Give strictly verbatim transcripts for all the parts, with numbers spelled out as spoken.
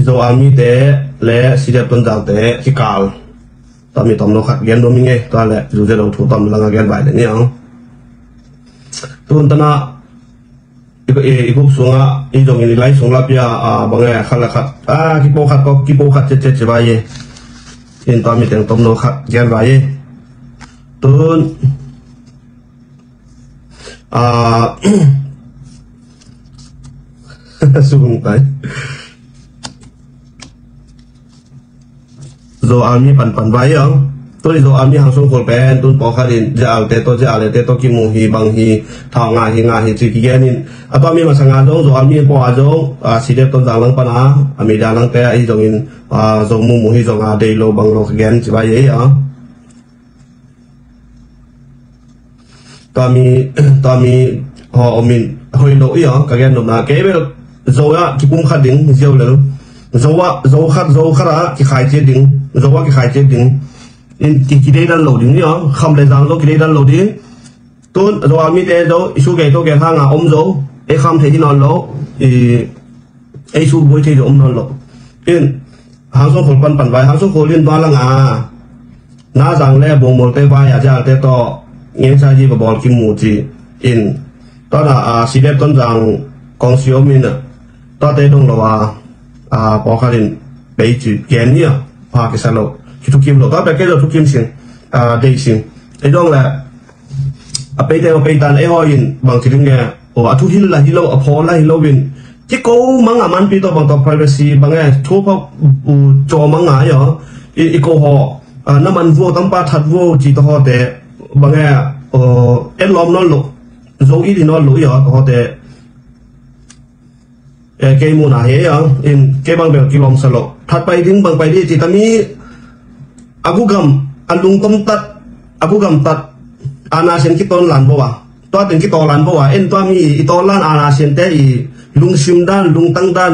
Zo Army te le C D F Tonzang te kikal. Tua mi tomno khat gen nuam ing ei, tua le zu ze lo thu tom langa gen vai le ni ang. Tun tana i, i, i group sunga i zong in i lai sung la pia, a, bang e, khat la khat, a, kipo khat ko, kipo khat cecet ci vai e. In tua mi teng tomno khat gen vai e. Tun, a, sung tai. Zo Army panpan vai ang. Tun i Zo Army Hang Sung Khul pen tun pawlkhat in Ze Al te tawh, Ze Al te tawh kimu hi, bang hi, thau nga hi, nga hi ci kigen in. A tua mi masa nga zong Zo Army pawh a zong, a, C D F Tonzang lang pan a, a media lang te a i zong in, a, Zo Mumu hi zong a dei lo bang lo kigen ci vai e a. Tua mi, tua mi ho om in hoi lo i a, ka gen nopna kei bel Zo a kipum khat ding ziau lel. Zo a, Zo khat, Zo khat a kikhai ciat ding, Zo a kikhai ciat ding. In ki, kidei dan lo ding i a, kham le zang Zo kidei dan lo ding. Tun Zo Army te Zo i su gei to gei hanga om Zo, ei kham thei hi nawn lo, i ei su buai thei Zo om nawn lo. In Hang Sung Khul panpan vai, Hang Sung Khul in tua langa na zang le bungmol te vai a, Ze Al te tawh ngen sa ji ba bawl kimu ci. In tua na, a, C D F Tonzang kong si om in a, tua te dong lo a, a, pawlkhat in pei ci gen ni a, pha kisa lo, kithukim lo, tua pe kei lo thukim sing, a, dei sing. Ei dong le a pei te a pei tan ei ho in bang ci ding nge, o, a thu hil la hi lo, a phaw la hi lo in. Kiko mang a manpi tawh bang tawh privacy bang e, thu pha, u, caw mang a i a. I, i ko ho, a, na man vuau tampa that vuau ci tawh ho te bang e, o, en lawm nawn lo, Zo it hi nawn lo i a, tawh ho te. E, kei muhna hi a, in kei bang bel kilawm sa lo. That pai ding bang pai ding ci ta mi, a gugam, a lungtom tat, a gugam tat, a na sian kitawn lan bo a. Tua teng kitawn lan bo a, en tua mi i tawn lan a na sian te i lungsim dan, lungtang dan,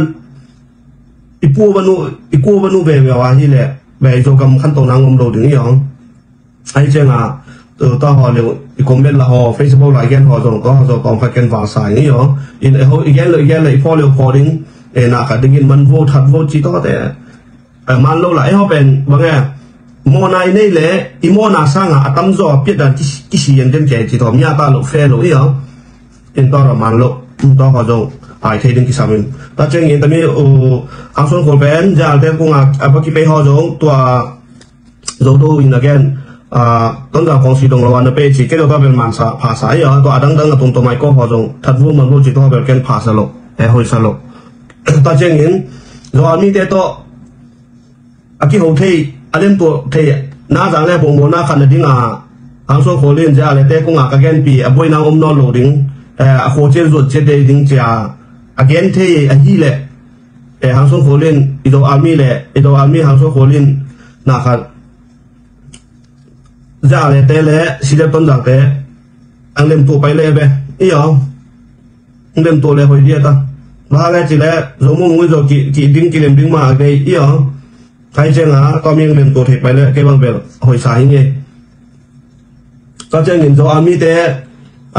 i pu banu, i pu banu ve ve a hi le, ve i Zogam khan to nang om lo ding i ong. Ai cianga, tu, tua ho leu, i comment la ho, Facebook la i gen ho zong, tua ho zong tawm khat ken vang sa i ni ho. In, eh, ho, i gen lo, i gen lo, i pho leu pho ding, eh, na khat ding in man vo, that vo ci tua te. Eh, man lo la, eh, ho pen, bang eh, mawna i nei le, i mawna sanga, a tam zaw, a piat dan, kisi, kisi yen den ke ci tua, mi a ta lo, fe lo, i ho. In tua ra man lo, tua ho zong, ai thei ding kisam in. Tua ciangin, tami, uh, Hang Suan Khul pen, Zia Al te kung a, a pa kipei ho zong, tua, Zo do in again, ah, Tonzang kong si dong lo a na pe ci, kei zo tua bel man sa, pha sa i a, tua a dang dang a tum tua mai ko ho zong, that vu man vu ci tua bel ken pha sa lo, eh, hoi sa lo. Tua ciangin, zo a mi te tawh, a kiho thei, a lemtuah thei, na zang le bongmawlna khat na ding a, Hang Suan Khul in Zia Al te kung a ka genpi, a buaina om nawn lo ding, eh, a khuacian zuat ciat dei ding cia, a gen thei a hi leh, eh, Hang Suan Khul in, i do a mi leh, i do a mi Hang Suan Khul in, na khat, Zia Al te le, si le Tonzang te, ang lemtuah pai le be, i aw, ang lemtuah le hoi dia ta. Ba ha le ci le, zo mung mung zo ki, ki ding, ki lem ding ma a gei, i aw. Kai ciang a, tua mi ang lemtuah thei pai le, kei bang bel, hoi sa hi nge. Tua ciangin zo a mi te,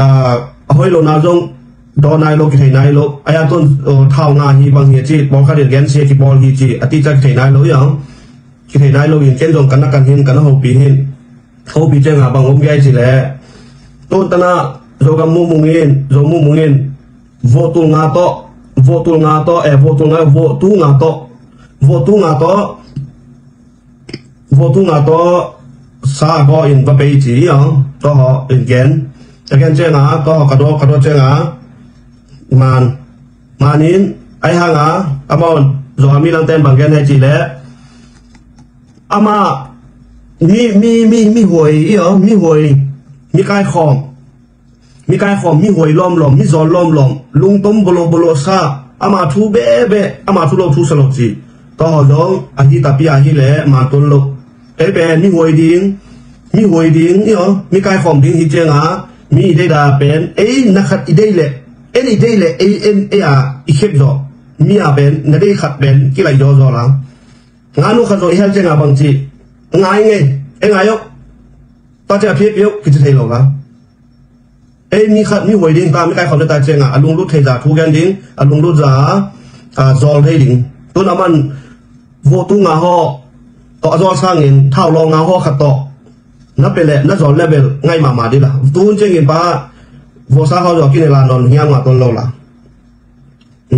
ah, a hoi lo na zong, daw nai lo, kithei nai lo. Ai a tun, oh, thau nga hi bang hi ci, bawl khat in gen sia kibawl hi ci, a ti ca kithei nai lo i aw. Kithei nai lo in ken zong kan na kan hin, kan na hopi hin. Hopi ciang a bang om gai ci le. Tun tana, zo gam mung mung in, zo mung mung in. Votul nga tawh, votul nga tawh, eh, votul nga, votul nga tawh. Votul nga tawh. Votul nga tawh. Sa ko in va pei ci i aw. Tawh ho in gen. A gen ciang a, tawh ho ka do, ka do ciang a. Man. Man in, ai hang a, amau, zo a mi lang ten bang gen he ci le. Ama, mi, mi, mi, mi huai, i aw, mi huai, mi kaikhawm. Mi kaikhawm, mi huai lawmlawm, mi zawl lawmlawm, lungtom bolo bolo sa, ama thu bebe, ama thu lo thu sa lo ci. Tua ho zong, a hi tapi a hi le, man tun lo. Ei pen, mi huai ding, mi huai ding, i aw, mi kaikhawm ding hi ciang a, mi i dei da pen, ei na khat i dei le, en i dei le, ei en, ei a, i khep zaw. Mi a pen, na dei khat pen, kilai zaw zaw lang. Nga nu khat zo i hel ciang a bang ci. Ngai ngei. E ngai ok. Tua ciang a phiat piok kici thei lo ka. Ei mi khat mi huai ding ta mi kai khawm ta ciang a, a lunglut thei za thu gen ding, a lunglut za, a, zawl thei ding. Tun a man, votu nga haw tawh a zawl sangin thau law nga haw khat tawh na pe le na zawl le bel ngaih mahmah dih la. Tun ciangin pa vosa haw zaw kine la nawn hiam nga ton lo la.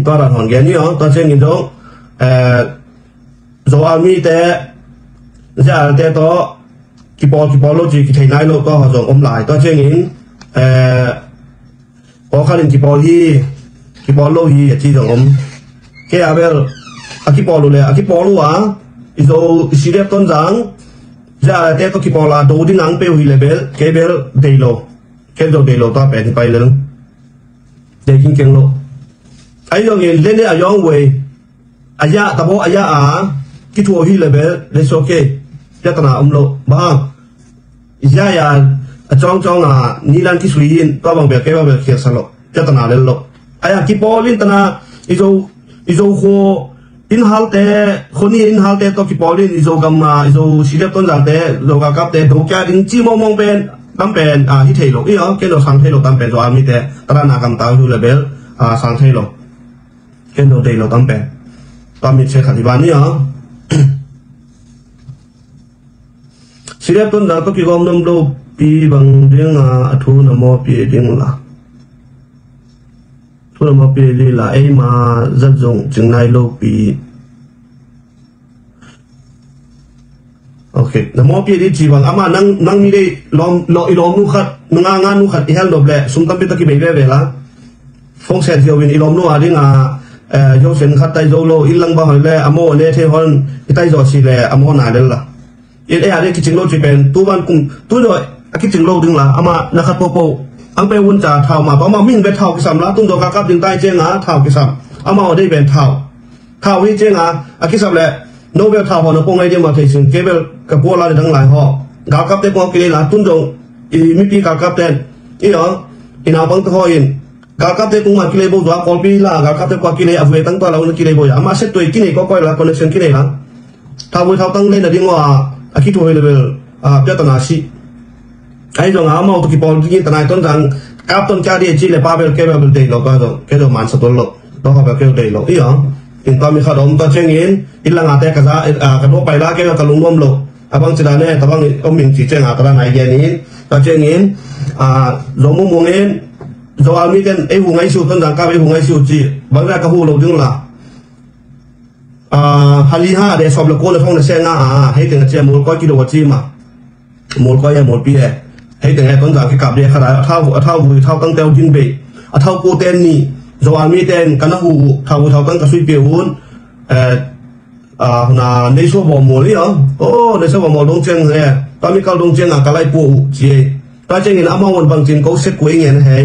Tua dan hon gen ni aw, tua ciangin zong, eh, Zo Army te, Z R te tawh kipawl kipawl lo ci kithei nai lo tua haw zong om lai. Tua ciangin, eh, pawlkhat in kipawl hi, kipawl lo hi a ci zong om. Kei a bel a kipawl uh le a kipawl uh a i Zo i C D F Tonzang Z R te tawh kipawl a do ding ang pe uh hi le bel kei bel dei lo. Kei zo dei lo tua pen hi pai lel. Dei king keng lo. Ai zong in lene a yawng wei a ya tabo a ya a kithuah hi le bel le so kei. Piatana om lo ba hang. Ya ya a cawng cawng a nilan kisui in tua bang bel kei bang bel khial sa lo. Piatana lel lo. Ai a kipawl in tana i zo i zo khuo in halte khuo ni in halte tawh kipawl in i zo gam a i zo C D F Tonzang te zo galkap te do kia ding ci mawngmawng pen tam pen a hi thei lo i aw kei lo sang thei lo tam pen zo Army te tana na gam tau hi le bel a sang thei lo. Ken do dei lo tam pen. Tam mit se khat i ban ni a. Siriat Tonzang tawh kigawm nuam lo pi bang ding a, a thu na mawk pi ding la. Thu na mawk pi ding la, eima zat zong cing nai lo pi. Ok, na mawk pi ding ci bang, ama nang, nang mi dei lawm, lawm, i lawmnu khat, nga, nganu khat i hel nop leh sum tampi tawh kibei veve la. Phone set hiau in i lawmnu a ding a, eh, yo sen khat tai zo lo, i lang ba hoi le, a maw ne thei hon, i tai zo si le, a maw nai lel la. I le a ding kicing lo ci pen, tu ban kum, tu zo a kicing lo ding la, ama na khat popo. Ang pe wun ca thau ma, pa ma ming be thau kisam la, tun zo ka kap ding tai ciang a, thau kisam. Ama o dei pen thau. Thau hi ciang a, a kisam le, no bel thau ho na pong ngai ding ma thei sin, ke bel ka pua la le dang lai ho. Galkap te pong kilei la, tun zo, i mipi galkap te, i o, i naupang te ho in, galkap te kung ma kilei bo zua, Kawlpi la, galkap te kua kilei, a vue tang tua la, un kilei bo ya, ama set tuai kinei ko koi la, connection kinei la. Thau vui thau tang le na ding wa, a kithuai le bel, a, piatana si. Ai zong a mau tu kipawl ding tanai Tonzang, kap ton kia di ci le pa bel ke bel dei lo, tua zong, ke zong man sa tol lo, tua ka bel ke dei lo, i o. In tua mi khat om tua ciangin, i lang a te ka za, a, ka do pai la, ke ka lung nuam lo. A bang ci la ne, ta bang om ming ci ciang a, ta bang ai gen in, tua ciangin, a, zo mung mung in, zo a mi ten, ei hu ngai siu, Tonzang kap ei hu ngai siu ci, bang ra ka hu lo ding la. A, hali ha, de sop le ko le thong le se nga, a, hei teng a ci a mul koi ki lo a ci ma. Mul koi e, mul pi e. Hei teng e Tonzang ki kap de khat a, a thau, a thau vui, thau tang teu ding bei. A thau ko ten ni, zo a mi ten, ka na hu, thau vui, thau tang ka sui pe un. Eh, a, huna, nei so bo mul i o. O, nei so bo mul dong ciang e. Ka mi kal dong ciang a, ka lai pu u, ci e. Tua ciangin amau on bangcin ko set kua i ngen hei.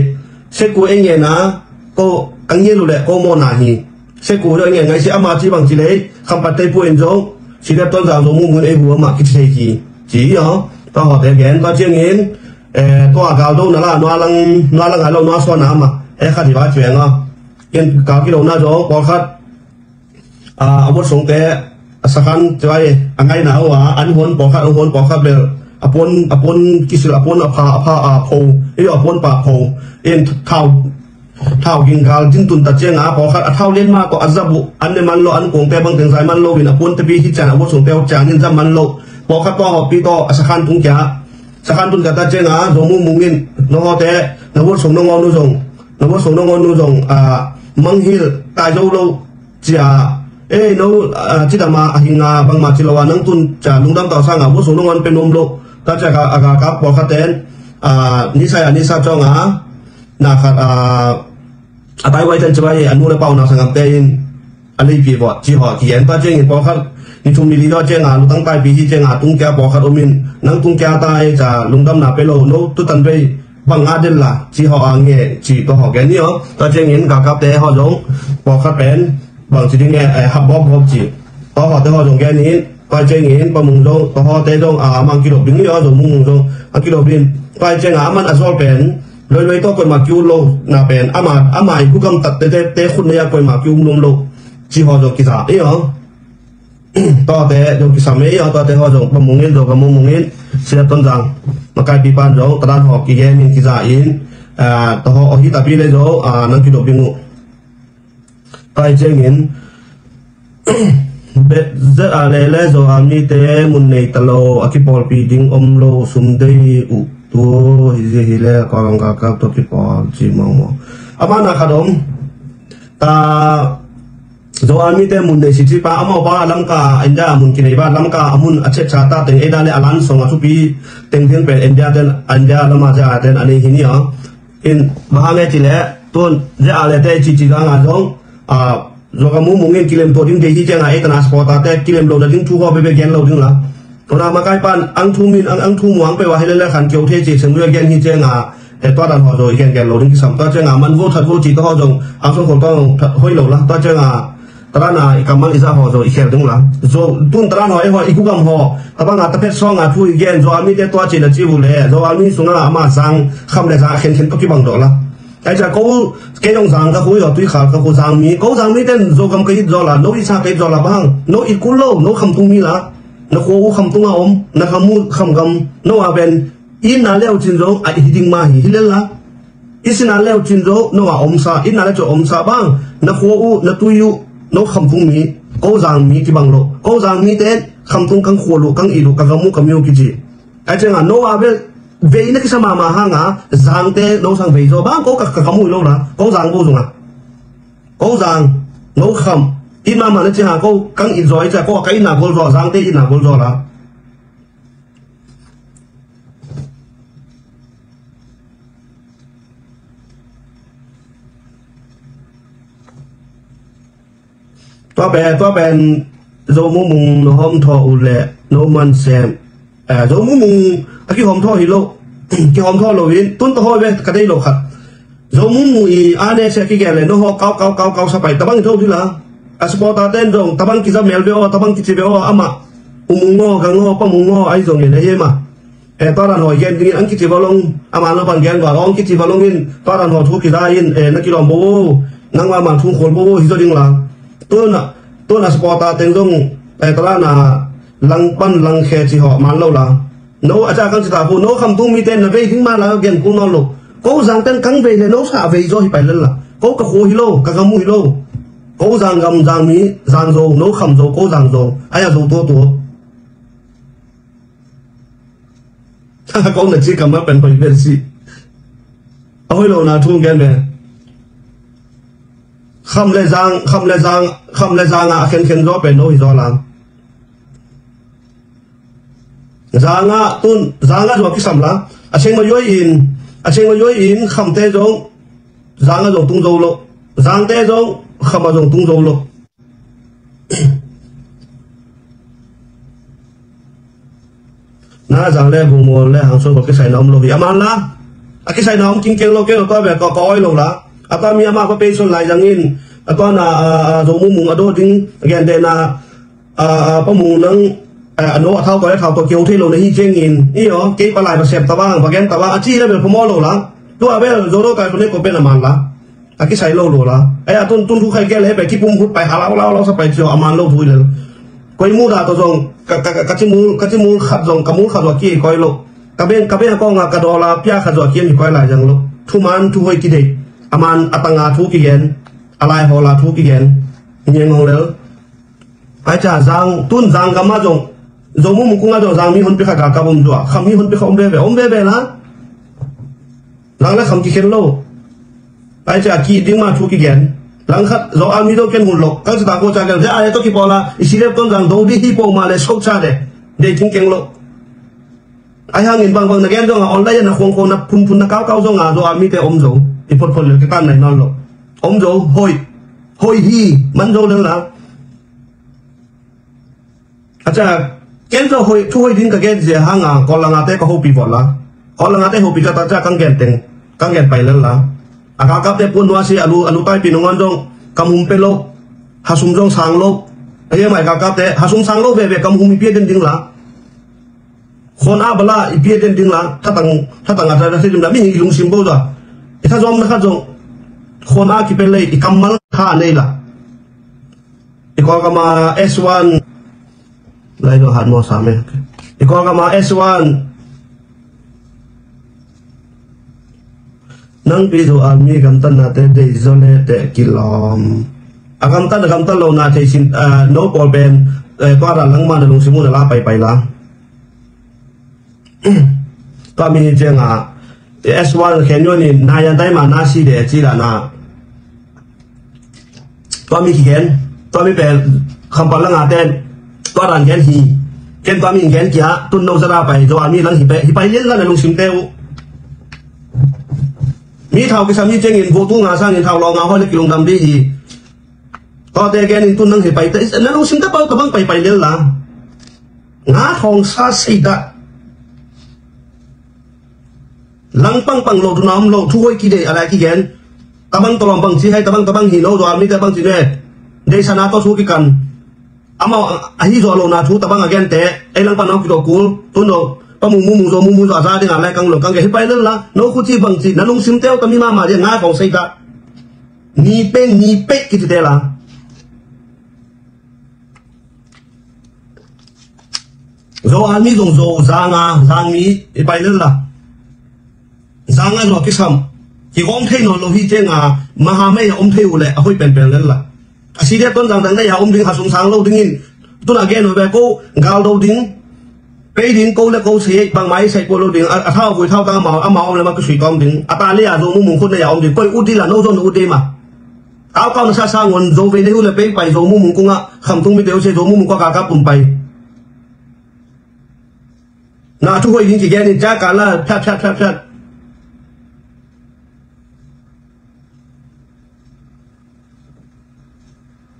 Set kua i ngen a, ko ang ngen lu le ko mo na hi. Set kua i ngen ngai si ama ci bangci lei, khampat tei pua in zong, si dep ton zang zong mu mun ei hu ama kici thei ki. Ci i o, tua hawte gen, tua ciangin, eh, tua gal do na la, nua lang, nua lang a lo, nua suan a ama. Eh, khat hi ba cueng a. Ken gal ki lo na zong, pawlkhat, a, a vot sungte, a sakhan, tua e, a ngaina uh a, an huan pawlkhat, an huan pawlkhat bel, a puan, a puan kisil, a puan a pha, a pha, a pho, e, a puan pa pho, in thau, thau ging gal din tun ta ciang a, pawlkhat, a thau len ma ko, a zabu, an ne man lo, an kongte bang teng zai man lo, in a puan te pi hi cian, a vot sungte, cian in zam man lo, pawlkhat tua hawpi to, a sakhan tung kia, sakhan tung kia ta ciang a, zong mu mungin, no hawte, na vot sung no ngau nu zong, na vot sung no ngau nu zong, a, manghil, tai zo lo, cia, eh, no, ah, cidam a, a hing a, bangmah ci lo a, nang tun, cia, lungdam tau sang a, bu sung nong wan pe nuam lo, ta cia ka, a ka, ka, pawlkhat ten, ah, nisa a, nisa cawng a, na khat, ah, a tai vai ten ci vai, a nu le pau na sangam te in, a leipi vawt, ci haw, ki en ta ciang in pawlkhat, ni thum ni li daw ciang a, lutang taipi hi ciang a, tung kia pawlkhat om in, nang tung kia ta e, cia, lungdam na pe lo, no, tu tan vei, bang a del la, ci haw a nge, ci tua haw gen ni aw. Tua ciangin galkapte haw zong, pawlkhat pen, bang ci ding nge, eh, hap bawk bawk ci. Tua hawte haw zong gen in, tua ciangin, pa mung zong, tua hawte zong, a, a mang kidop ding ni aw, zong mung mung zong, a kidop ding. Tua ciang a, a man a zawl pen, loi loi tua koima kiu lo, na pen, ama, ama i kukam tat te, te, te khut ne a koima kiu num lo. Ci haw zong kiza, i aw. Tua te zong kisam e, tua te haw zong pa mungin, zong ka mu mungin, sia ton zang. Makai pi pan zong, tadan haw kigen in kiza in, ah, tua haw hi tapi le zong, ah, nang kidop ding uh. Tua i ciangin, ZRA le Zo Army te mun nei ta lo, a kipawlpi ding om lo, sum dei uh tu hi zi hi le, Kawlgam galkap tawh kipawl ci mawngmawng. A mana khat om ta, Zo Army te mun nei si ci pa, amau pa Lamka, India mun kinei ba, Lamka a mun a chet cha ta teng, ei da le a lan song a thupi teng ding pen India ten, India lama ZRA ten a nei hi ni a. In, bang hang e ci le, tun ZRA le te ci ci ga nga zong, a, Zo ka mu mung in kilem to ding dei hi ciang a, ei tana supporter te kilem lo na ding thu ho bebe gen lo ding la. Tuna makai pan ang thu min, ang, ang thu muang pe wa hi le le khan keu the ci seng lu gen hi ciang a, e tua dan ho zo i gen gen lo ding kisam tua ciang a, man vo that vo ci to ho zong, ang so ko to hoi lo la, tua ciang a, Taran a i kammal i za ho zo i khel ding la. Zo tun taran ho, e ho, i kugam ho, tabang a taphet song a thu i gen, Zo Army te tua ci na ci bu le, Zo Army sung a ama zang, kham le zang a khen khen to kibang do la. Ai ca ko, ke yong zang ka khu yo, tui khal ka khu zang mi, ko zang mi ten Zogam ka it zo la, no i sa ka it zo la bang, no i kul lo, no kham tung mi la, na khu u kham tung a om, na kham mu kham gam, no a ben, i na leo cin zo, a i ding ma hi, hi le la. I sina leu cin zo, no a omsa, i na le cu omsa bang, na khua uh, na tui uh, no khamtung mi, ko zang mi kibang lo. Ko zang mi ten, khamtung kang khua lo, kang i lo, ka gamu ka miu kici. Ai cenga, no a bel, vei na kisa mama hanga, zang te, no sang vei zo, bang ko ka, ka gamu lo la, ko zang bo zunga. Ko zang, no kham, i mama na ci ha ko, kang i zo, i ca ko, ka i na gol zo, zang te i na gol zo la. Tua pen, tua pen, Zo Mumung no hawm thaw uh le, no man sem. Eh, Zo Mumung, a kihawm thaw hi lo, kihawm thaw lo in, tun ta hawi ve, ka dei lo khat. Zo Mumung i, a ne se kigen le, no haw kau, kau, kau, kau sa pai, tabang i thaw dila. A supporter ten zong, tabang kiza mel ve aw, tabang kici ve aw, ama. U Mung aw, Gang aw, Pa Mung aw, ai zong in, a hi ma. Eh, tua dan haw i gen dingin, ang kici va long, ama na pan gen va long, kici va long in, tua dan haw thu kiza in, eh, na kilawm bo, nang ma ma thu khual bo, hi zo ding la. Tuna, tuna supporter teng zong, eh, tua dan a lang pan lang khe ci haw, man lo la. No, a ca kang ci ta hu, no khamtung mi ten na vei ding ma la gen kul nawn lo. Ko zang ten kang vei le no sa vei zo hi pai lel la. Ko ka khu hi lo, ka gamu hi lo. Ko zang gam zang mi, zang zo, no kham zo, ko zang zo. Ai a zo tua tua. Ko na ci kam a pen hoi pen si. A hoi lo na thu gen me. Kham le zang, kham le zang, kham le zang a khen khen zo pen no hi zo la. Zanga tun, zanga zua kisam la. A cheng ma yoi in, a cheng ma yoi in, kham te zong, zanga zong tung zo lo. Zang te zong, kham a zong tung zo lo. Na zang le, bu mo le, hang so ko kisai na om lo hi. Aman la, a kisai na om king keng lo, keng lo, tua be, ko, ko oi lo la. A tua mi ama ko pe son lai zang in, a tua na, a, a, zo mu mung a do ding, gen de na, a, a, Pa Mung nang, a, a no a thau ko le thau ko keu thei lo na hi ceng in, i yo, kei pa lai pa sep ta bang, pa gen ta bang, a ci le bel pa mo lo la. Tua bel zo lo kai ko ne ko pen a man la. A kisai lo lo la. Ai a tun, tun thu khai gel he pe kipum hut pai ha lau, lau, lau sa pai cio a man lo thu lel. Koi mu da to zong, ka, ka, ka, ka ci mu, ka ci mu khat zong, ka mu khat zong ki koi lo. Ka ben, ka ben ko nga ka do la, pia khat zong ki mi koi lai zang lo. Thu man, thu hoi ki dei. A man, a tanga thu ki gen. A lai ho la thu ki gen. Nyeng hong lel. Ai ca zang, tun zang gam a zong, zong mu mu kung a zong zang mi hun pi kha ka ka bom zua, kham mi hun pi kha om be be, om be be la. Zang le kham ki khen lo. Ai ca ki ding ma thu ki gen. Lang khat, zong a mi zong ken hun lo. Kang ci ta ko ca gen, ze a le to ki paw la, i si le ton zang do di hi paw ma le sok ca de. De king keng lo. Ai hangin bangbang na gen zong a online na khuang khuang na phun phun na kau kau zong a zo a mite om zo. I phot phot le ka kan nai nawn lo. Om zo, hoi. Hoi hi, man zo lel la. A ca, ken zo hoi, thu hoi ding ka gen zia hang a, kol langa te ka hopi vot la. Kol langa te hopi ka ta ca kang gen teng, kang gen pai lel la. A ka kap te pun nua si, a lu, a lu tai pi nungan zong, kam hum pe lo. Hasum zong sang lo. A ye mai ka kap te, hasum sang lo ve ve kam hum i pia den ding la. Khon a bala i pia den ding la, thatang, thatang a thatang a thatang a mi hi lungsim bo za. I tha zom na khat zong, khon a kipel lei, i kammal tha nei la. I Kawlgam a S one, lai lo hat mo sa me. I Kawlgam a S one, Nang pi zo a mi gamtatna te dei zo le te kilawm. A gamtat, a gamtat lo na thei sin, ah, no pawl pen, eh, tua dan langmah na lungsim uh na la paipai la. Tua mi hi cianga, eh, S one khen yo ni, na yan tai ma na si de ci la na. Tua mi kigen, tua mi pen, Khampat langa ten, tua dan gen hi. Ken tua mi gen kia, tun no zara pai, Zo Army lang hi pe, hi pai lian la na lungsim te uh. Mi thau kisam hi ciangin, vo tu nga sangin thau lo nga hoi le kilungdam di hi. Tua te gen in tun nang hi pai te, na lungsim te pau tabang pai pai lian la. Nga thong sa sei ta. Lang pangpang lo, tuna om lo, thu hoi kidei, a lai kigen. Tabang tolom bang ci hai, tabang tabang hi lo, Zo Army te bang ci ne. Dei sana to thu kikan. Amau ahi zo lo na thu tabang a gente, ei lang pan nau kito kul, tun lo, pa mu mu mu zo, mu mu zo, a za ding a lai kang lo, kang ke, hi pai lo la, no khu ci bang ci, na lungsim teu ta mi ma ma dia, nga thong sei ta. Ni pe, ni pe, ki ci te la. Zo Army zong zo, zanga, zang mi, i pai lel la. Zanga zo kisam. Ki gom thei no lo hi cianga, maha mei a om thei u le, a hoi pen pen lel la. A si dia ton zang dang dai a om ding, a sung sang lo dingin. Tuna gen no be ko, gal do ding. Pei ding ko le ko se, bang mai sai ko lo ding, a, a thau vui thau ta ma, a ma om le ma ku sui tom ding. A ta le a zo mu mu khun le a om ding, koi u di la, no zo no u di ma. Au kau na sa sa ngon zo ve ne hu le pei pai zo mu mung kunga kham tung mi teu se zo mu mung kua ka ka pum pai. Na thu hoi ding ki gen in ca ka la phat phat phat phat.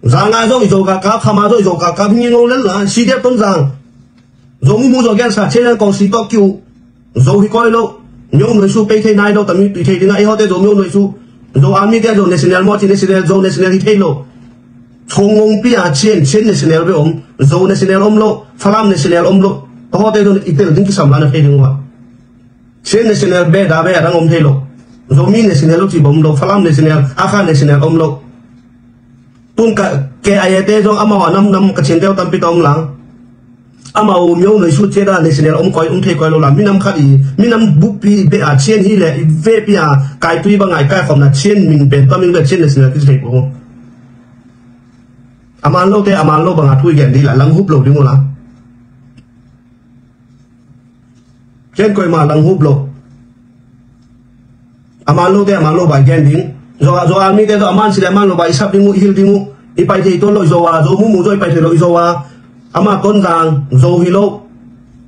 Zanga zo i zo ka ka, khama zo i zo ka ka, mi ngong lel la, si dia ton zang. Zo mu mu zo gen sa, chen kong si tok kiu. Zo hi koi lo. Myo noi su pei thei nai lo, tami tui thei dina, i hote zo myo noi su. Zo Army te zo national mo, ti national, zo national hi thei lo. Chong ngong pi a chen, chen national be om. Zo national om lo, Falam national om lo. I hote zo i tel ding kisam la na thei ding wa. Chen national be da be a dang om thei lo. Zo mi national lo ti bom lo, Falam national, Akha national om lo. Tun ka, K I A te zong amau a nam nam ka chin deuh tampi ta om lang. Amau myo noi su che da national om koi, om thei koi lo la. Minam khat i, minam bupi be a chen hi le, i ve pi a, kai tui bang ai kai khom na chen min pen, tua min be chen national ki thei ko. Aman lo te, aman lo bang a tui gen di la, lang hup lo ding u la. Ken koi ma lang hup lo. Aman lo te, aman lo bai gen ding. Zo, zo Army te zo aman si le aman lo bai i sap ding u, i hil ding u. I pai thei to lo i zo a, zo mu mu zo i pai thei lo i zo a. Ama ton zang, zo hi lo.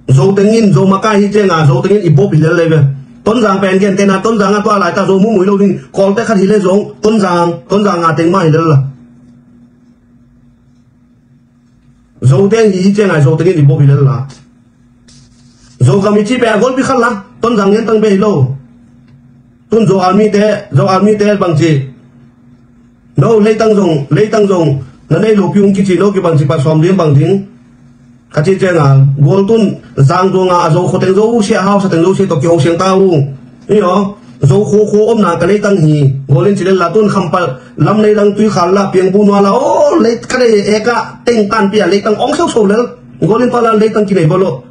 Zo tengin, zo makai hi cenga, zo tengin i bop hi lel lei ve. Ton zang pen gen tena, ton zang a tua lai ta zo mu mu hi lo ding. Kol te khat hi le zong, ton zang, ton zang a teng ma hi lel la. Zo teng hi hi cenga, zo tengin i bop hi lel la. Zo kam i ci pe a golpi khat la, ton zang ngen tang be hi lo. Tun zo Army te, zo Army te bang ci. No, leitang zong, leitang zong, na nei lo pi ung kici lo ki bang ci pa sawm ding bang ding. Ka ci cenga, gol tun zang zong a, a zo kho teng zo sia, hausa teng zo sia, to ki ho siang ta u. Iyo, zo kho kho om na ka leitang hi, gol in ci le la tun kham pal, lam leitang tui khal la, piang bu nua la, o, leit ka lei e ka, teng tan pia leitang ong sau sau lel, gol in pa la leitang ki nei bolo.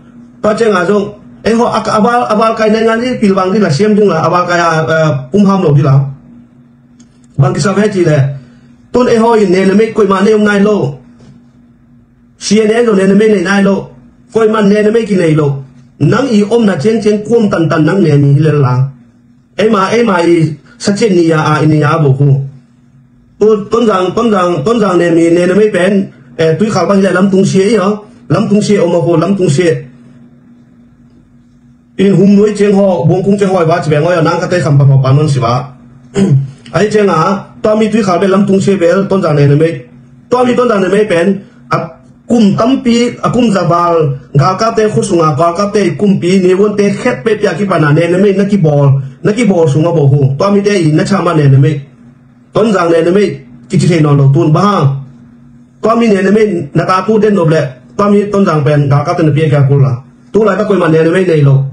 Pa cenga zong, e ho, a, a bal, a bal kai nei nga li, pil bang di la, siam ding la, a bal kai a, a, pum ham lo di la. Bang kisa ve ci le, tun e ho in ne na mei koi ma ne um nai lo. C N A lo ne na mei nei nai lo. Koi ma ne na mei ki nei lo. Nang i om na ciang ciang kuam tan tan nang ne mi hi lel la. Ei ma, ei ma i sa cian ni ya a, i ni ya bo ku. Tu, ton zang, ton zang, ton zang ne mi, ne na mei pen, eh, tui khal bang hi le lam tung sia i ho. Lam tung sia om a ko, lam tung sia. In hum nuai ciang ho, buang kung ciang ho, i ba ci beng ho, ya nang ka te kham pa pa pa non si ba. Ai ciang a, tua mi tui khal be lam tung sia bel, ton zang ne na mei. Tua mi ton zang ne mei pen, a kum tampi, a kum za bal, galkap te khu sunga, galkap te kumpi, ne won te khet pe pia ki pa na ne na mei, na ki bol, na ki bol sunga bo hu. Tua mi te i na cha ma ne na mei. Ton zang ne na mei, ki ci thei non lo tun ba ha. Tua mi ne na mei, na ta tu den nop le, tua mi ton zang pen, galkap te na pia kia kul la. Tu lai ta koi ma ne na mei nei lo.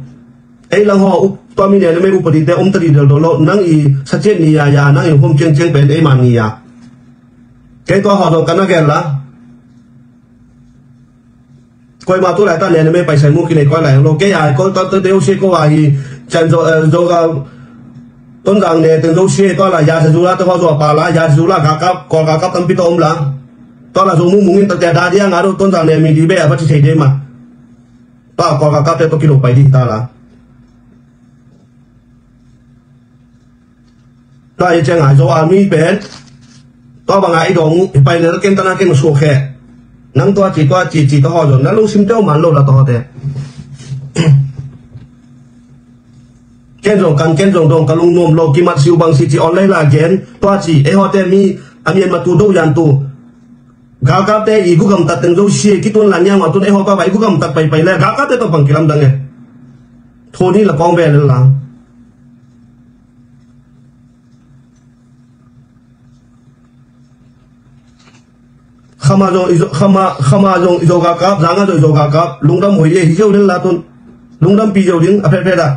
Ei lang ho, up, tua mi ne na mei upadi te, um ta di del do lo, nang i sa cian ni ya ya, nang i hom ciang ciang pen, ei ma ni ya. Kei tua ho zong ka na gel la. Koi ma tu lai ta ne na mei pai sai mu ki nei koi lai lo. Kei ai, koi ta te deu si ko wa hi, chan zo, eh, zo ga, ton zang ne, ten zo si, tua la, ya sa zu la, te ho zo pa la, ya sa zu la, ga kap, kol ga kap, tam pi to um la. Tua la Zo Mung Mung in takte a dah dia nga do Tonzang ne mi di be a va ci thei de ma. Tua kua ka kapte tawh kilo pai di ta la. Tua i cianga Zo Army pen tua banga i dong i pai lel ken tana ken suak he. Nang tua ci tua ci ci ta haw zon na lungsim teu man lo la ta hawte. Ken zong kan ken zong dong ka lungnuam lo kimat siu bang si ci online la gen tua ci ei hawte mi a mian ma tu do yan tu. Galkapte i gugam tat teng zo si kitun lan yang a tun ei haw pa ba i gugam tat pai pai le galkapte to bang kilam dang e. Thoni la kong ve lel la. Khama zong i Zo, khama, khama zong i Zo galkap, zanga zong i Zo galkap, lungdam hoi ye hi zeu lel la tun. Lungdam pi zeu ding a phet phet a.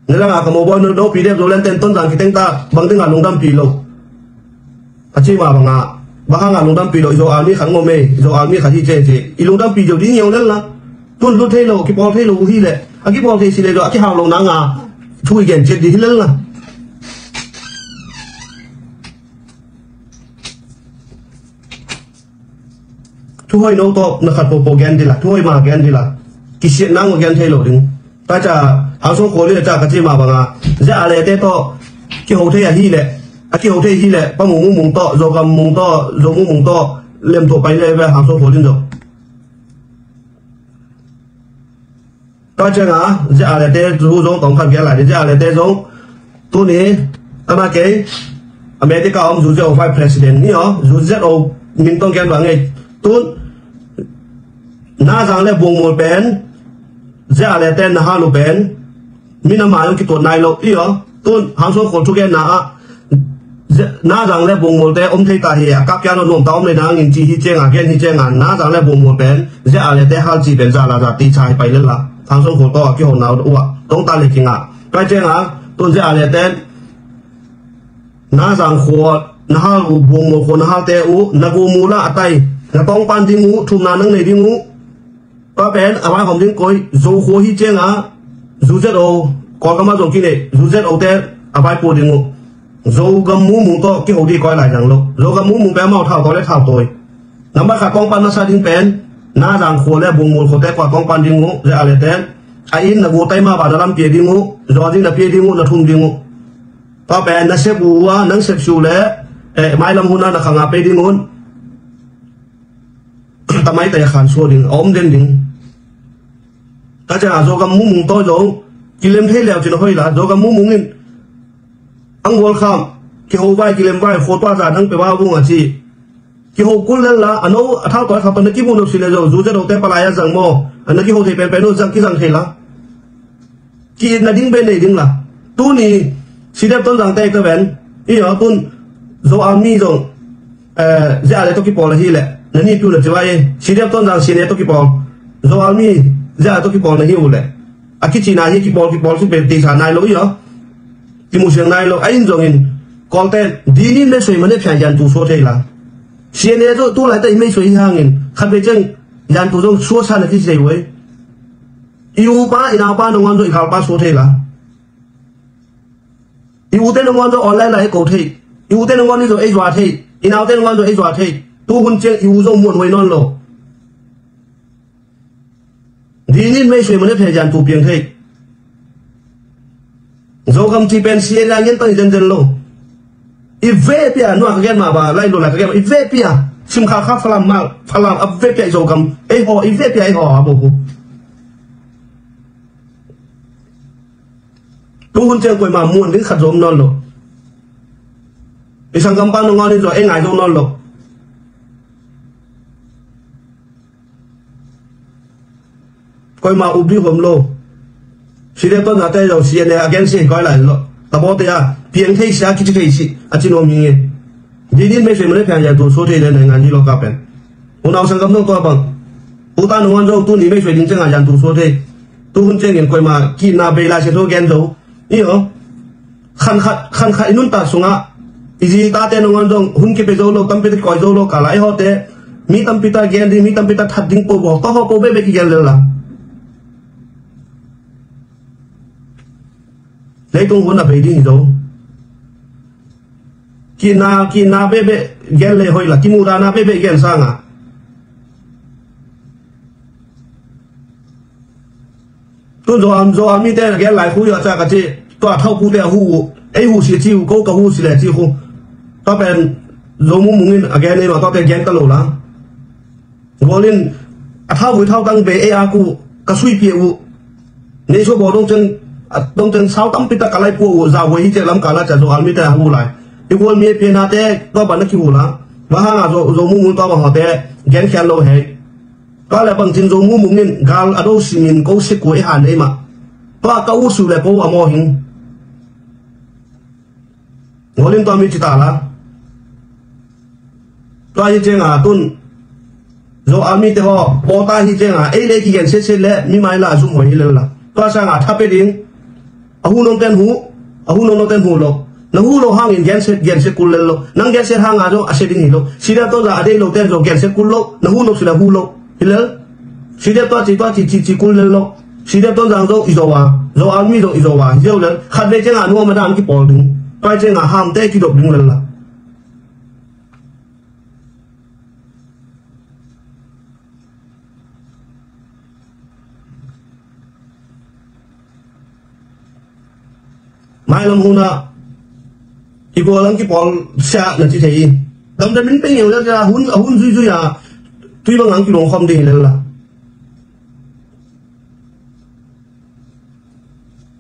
Nilanga ka mobile no do pi dep zo len ten Tonzang kiteng ta bang dinga lungdam pi lo. A ci ma banga bang hanga lungdam pi lo i Zo Army khat ngom e, i Zo Army khat hi ce ce. I lungdam pi zeu ding zeu lel la. Tun lut thei lo, kipawl thei lo hi le. A kipawl thei si le lo, a kihau lo nanga thu i gen ciat di hi lel la. Thuhoi no tawh na khat popo gen dila, thuhoi ma gen dila. Kisiat nang ma gen thei lo ding. Ka ca hang song kholi ca ka ci ma banga. Zia a lete tawh kiho thei a hi le. A kiho thei hi le, pa mung mung mung tawh, Zogam mung tawh, Zo mung mung tawh, lem tawh pai le ve hang song kholin zo. Tua cianga zia a lete zu zong tong khat gel lai zia a lete zong tuni tana kei America om zu zia o vice president ni o zu zia o min tong gen bang ei tun na zang le bung mul pen zia a lete na halu pen mina ma yong kituat nai lo i o tun hang so khol thu gen na a Na zang le bungmulte om thei ta hi a kap kiang lo nuam ta om le nangin ci hi cianga gen hi cianga na zang le bungmul pen zia a le te hal ci pen za la za ti cha hi pai le la thang song khol to a kihona uh a tong ta le kinga kai cianga tun zia a le ten na zang khol na hal uh bungmul khol na hal te uh na gumula a tai na tong pan ding uh thumna nang nei ding uh. Tua pen a vai hom ding koi Zo khua hi cianga Zu Zet O Kawlgam a zong kinei Zu Zet O te a vai pua ding uh. Zogam mumung tawh kiho dih koi lai zang lo Zogam mumung pen amau thau tawi le thau tawi. Nambat khat kawngpan nasa ding pen na zang khua le bungmul khuate kua kawngpan ding uh zia a le ten a in na gu tai ma ba na lam pia ding uh zaw ding na pia ding uh na thum ding uh. Tua pen na sep uh a nang sep su le eh, mailam hun a na khanga pei ding un. Tamai tai a khan sua ding a om den ding. Ka ciang a Zogam mumung tawi zong kilem thei leu cin a hoi la Zogam mumung in ang gual kham kiho vai kilem vai khua tua zan ang pe va vung a ci. Kiho kul lel la a no a thau tawi kha pan na kimu nop si le zong zu zia dote palai a zang maw a na kiho thei penpen uh zang kizang thei la. Ki-itna ding pen nei ding la tuni sidep ton zang tei ka ven i aw tun zo a mi zong zia a le to kipawl ahi le na ni tu na ci vai sidep ton zang sine to kipawl zo a mi zia a to kipawl na hi u le a kici na hi kipawl kipawl si pen ti sa nai lo i aw kimu siang nai lo a in zong in kawlte dinin le soi mane phian yan tu so thei la sine zo tu lai ta i mei soi hangin khat be ceng yan tu zong suasa na ki sei wei. I upa i naupa nangawn zong i galpa suak thei la. I ute nangawn zong online la ei ko thei. I ute nangawn zong ei zua thei. I naute nangawn zong ei zua thei. Tu hun ciang i u zong muan huai nawn lo. Dinin mei sui mane thei jan tu piang thei. Zogam ci pen si ei la ngen tang i zenzen lo. I ve pia nua ka gen ma ba lai lo la ka gen ma i ve pia sim kha kha falam mal falam a ve pia i Zogam ei ho i ve pia ei ho a bo hu. Tu hun ciang koi ma muan ding khat zom nawn lo. I sang kam pa nong ngon in zo ei ngai zom nawn lo. Koima up dih huam lo. Side ton zate zong siane a gen si koi lai lo. Tabote a piang thei sia kici thei si a ci nuam hi nge. Dinin mei sui mane phiang yan tu so thei le nai ngan hi lo ka pen. Unau sang kam zong tua bang. Uta nungan zong tuni mei sui ding cianga yan tu so thei. Tu hun ciangin koima kina bei lai se tho gen zo. Iyo. Khan khat khan khat i nuntak sungah i zi i tate nangawn zong hun kipe zo lo tampi ta kikoi zo lo kala ei hawte mi tampi ta gen ding mi tampi ta that ding po baw ka haw po bebe kigen lel la. Leitung hun a bei ding hi zo. Kina kina bebe gen le hoih la, kimuh dana bebe gen sanga. Tun Zo Army, Zo Army te gen lai khu yo cha ka ci, tua thau khu te a hu, ei hu si ci, ko ka hu si le ci khu. Tua pen Zo Mung Mung in a gen ei ma, tua pen gen ka lo la. Gual in a thauvui thautang bei ei a ku ka suipia uh. Nei sua baw dong cen, a dong cen sau tampi tak ka lai pua uh, za huai hi cek lam ka la ca Zo Army te a hu lai. I gual mi a pian ha te tua ban na ki hu la. Bang hanga Zo, Zo Mung Mung tua bang ha te gen khian lo hei. Tua le bang cin Zo Mung Mung in gal a do simin ko se kua i han ei ma. Tua ka u su le ko a maw hing. Ngolin tua mi cita la. Tua hi cianga tun Zo Army te haw pawta hi cianga ei le kigen setset le mi mai la zum hoi hi lel la. Tua sanga thape ding. A hu nong ten hu. A hu nong nong ten hu lo. Na hu lo hangin genset genset kul lel lo. Nang genset hanga zong a se ding hi lo. Sida to za a dei lo ten zo genset kul lo. Na hu lo sila hu lo. Hi lel. Sida to ci to ci ci ci kul lel lo. Sida to zang zong i zo wa. Zo Army zong i zo wa. Hi zo lel. Khat ve cianga nuam a dan ki pawl ding. Tua cianga ham te ki dop ding lel la. Mailam huna i gual ang kipawl sia na ci thei in. Damdamin pei ngeu le tia hun, a hun zuizui a tui bang ang kilong khom ding hi lel la.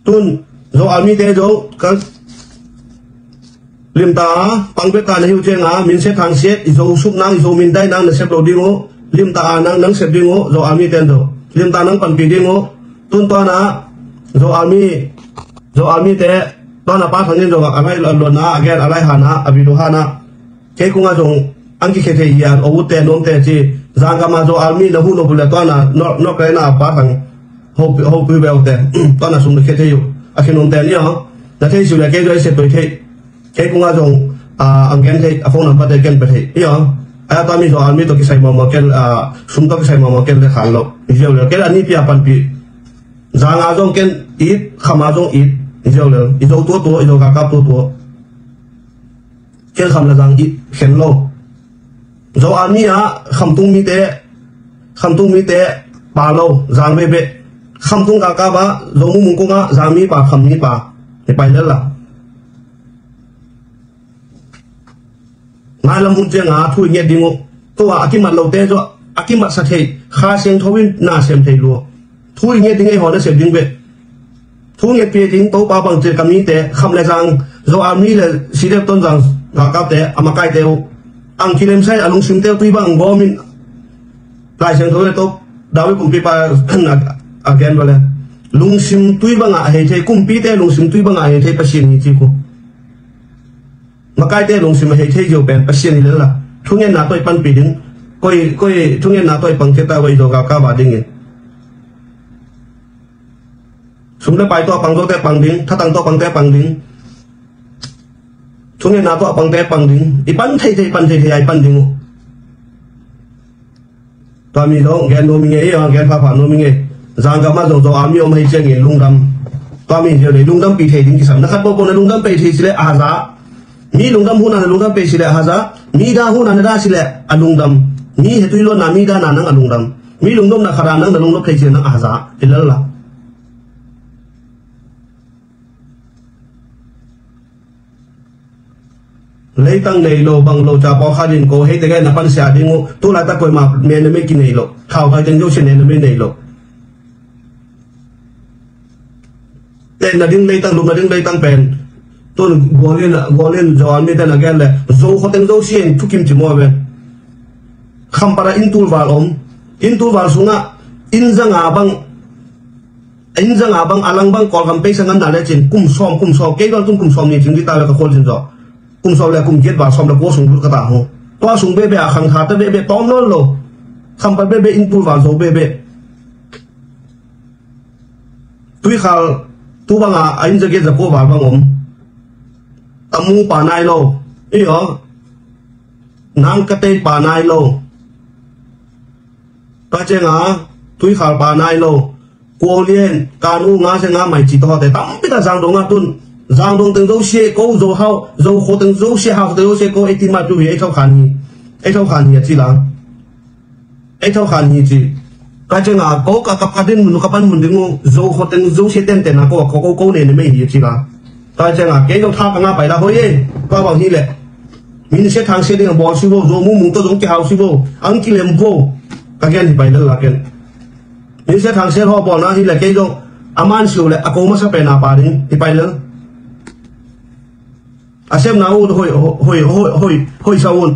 Tun Zo Army te zo kan limta a pang bek a na hiu cianga min sep hang siat i zo suk nang i zo min dai nang na sep lo ding uh. Limta a nang nang sep ding uh Zo Army ten zo. Limta nang panpi ding uh. Tun tuana Zo Army, Zo Army te tuana pa thangin zo a lai luanna a gen a lai hana a bidu hana. Kei kunga zong ang kikhia thei hi a, o ut te nuam te ci. Zangkama Zo Army na hu nop uh le tuana nor nor kei na pa thang ho ho pui beu te tuana sum na khia thei uh a khin um te ni a na thei su le kei zoi se toi thei. Kei kunga zong a ang gen thei a phone number te ken pe thei i a. A tua mi Zo Army to kisai mama ken a sum to kisai mama ken le khan lo i zeu le ken a ni pia panpi. Zanga zong ken it khama zong it i zeu le i zo tua tua i zo ka kap tua tua. Ken kham le zang i khen lo. Zo Army a khamtung mite, khamtung mite pa lo zang bebe. Khamtung ka ka ba Zo Mung Mung kung a zang mi pa kham mi pa hi pai lel la. Mailam hun cianga thu i nget ding uh. Tua a kimat lote zo a kimat sa thei Kha Siangtho in na sem thei lua. Thu i nget ding ei haw na sem ding beh. Thu ngetpih ding Topa bangci ka mite kham le zang Zo Army le C D F Tonzang galkapte a makaite uh. Ang kilemsai a lungsimte uh tui bang ang gawmin Lai Siangtho le Topa David kumpipa a gen vale. Lungsim tui bangah a hei thei kumpite lungsim tui bangah a hei thei Pasian hi ci ku. Makaite lungsim a hei thei zio pen Pasian hi lel la. Thungetna tawh i panpih ding. Koi, koi thungetna tawh i pangkhia ta va i zo galkap a dingin. Sum le pai tawh a pang zote pang ding, thatang tawh a pangte pang ding. Thungetna tawh a pangte pang ding. I pan thei thei, pan thei thei a i pan ding uh. Tua mi zong gen nuam i ngei, gen phapha nuam i ngei. Zangkam ah zong Zo Army om hei ciangin lungdam. Tua mi zia lei lungdampi thei ding kisam. Na khat pawpaw na lungdam pei thei sileh a haza. Mi lungdam huna na lungdam pei sileh a haza. Mi da huna na da sileh a lungdam. Mi hetui luatna mi dana nang a lungdam. Mi lungdamna khata nang na lungdam thei sileh nang a haza. Hi lel la. Leitang nei lo bang lo ca pawlkhat in ko hei tengah na pansia ding uh. Tulaitak koima mena mei kinei lo. Thau kai teng zosia nena mei nei lo. Tenna ding leitang lupna ding leitang pen tun gualin gualin Zo Army ten a gen le zo khoteng zosia in thukim ci maw ven. Khampat ah inn tulval om. Inn tulval sungah inn zanga bang Inn zanga bang a lang bang Kawlgam peisa ngamna lecin kum sawm kum sawm kei bang tun kum sawm ni cing dita le ka khual cin zaw. Kum sawm le kum giat val sawm le kua sung lut ka ta hu. Tua sung bebe a khangthate bebe tawm nawn lo. Khampat bebe inn tulval zo bebe. Tuikhal tu banga a inn zagiat zakua val bang om. Tamu pa nai lo. Iyo. Nang ka tei pa nai lo. Tua cianga Tuikhal pa nai lo. Kuau lian kanu nga se nga mai ci tawhte tampi tak zang dong a tun. Zangdong teng Zosia ko, Zo hau, Zo khua teng Zosia, hau teng Zosia ko, ei ti mah tu hi, ei thokhan hi, ei thokhan hi a ci la. Ei thokhan hi ci. Ka ciang a ko ka, ka, ka din mun, ka pan mun ding uh, Zo khua teng Zosia tenten a ko, ko, ko, ko ne ne mei hi a ci la. Ka ciang a kei Zo tha ka nga pai la hoi e, ka bang hi leh. Min sia thang sia ding a bawl si vo, Zo mung mung tawh zong kihau si vo, ang kilem vo. Ka gen hi pai lel la ken. Min sia thang sia haw bawl na hi leh kei zong a man si uh leh a ko masa pen a pa ding hi pai lel. A sepna uh hoi, hoi, hoi, hoi, hoi sa un.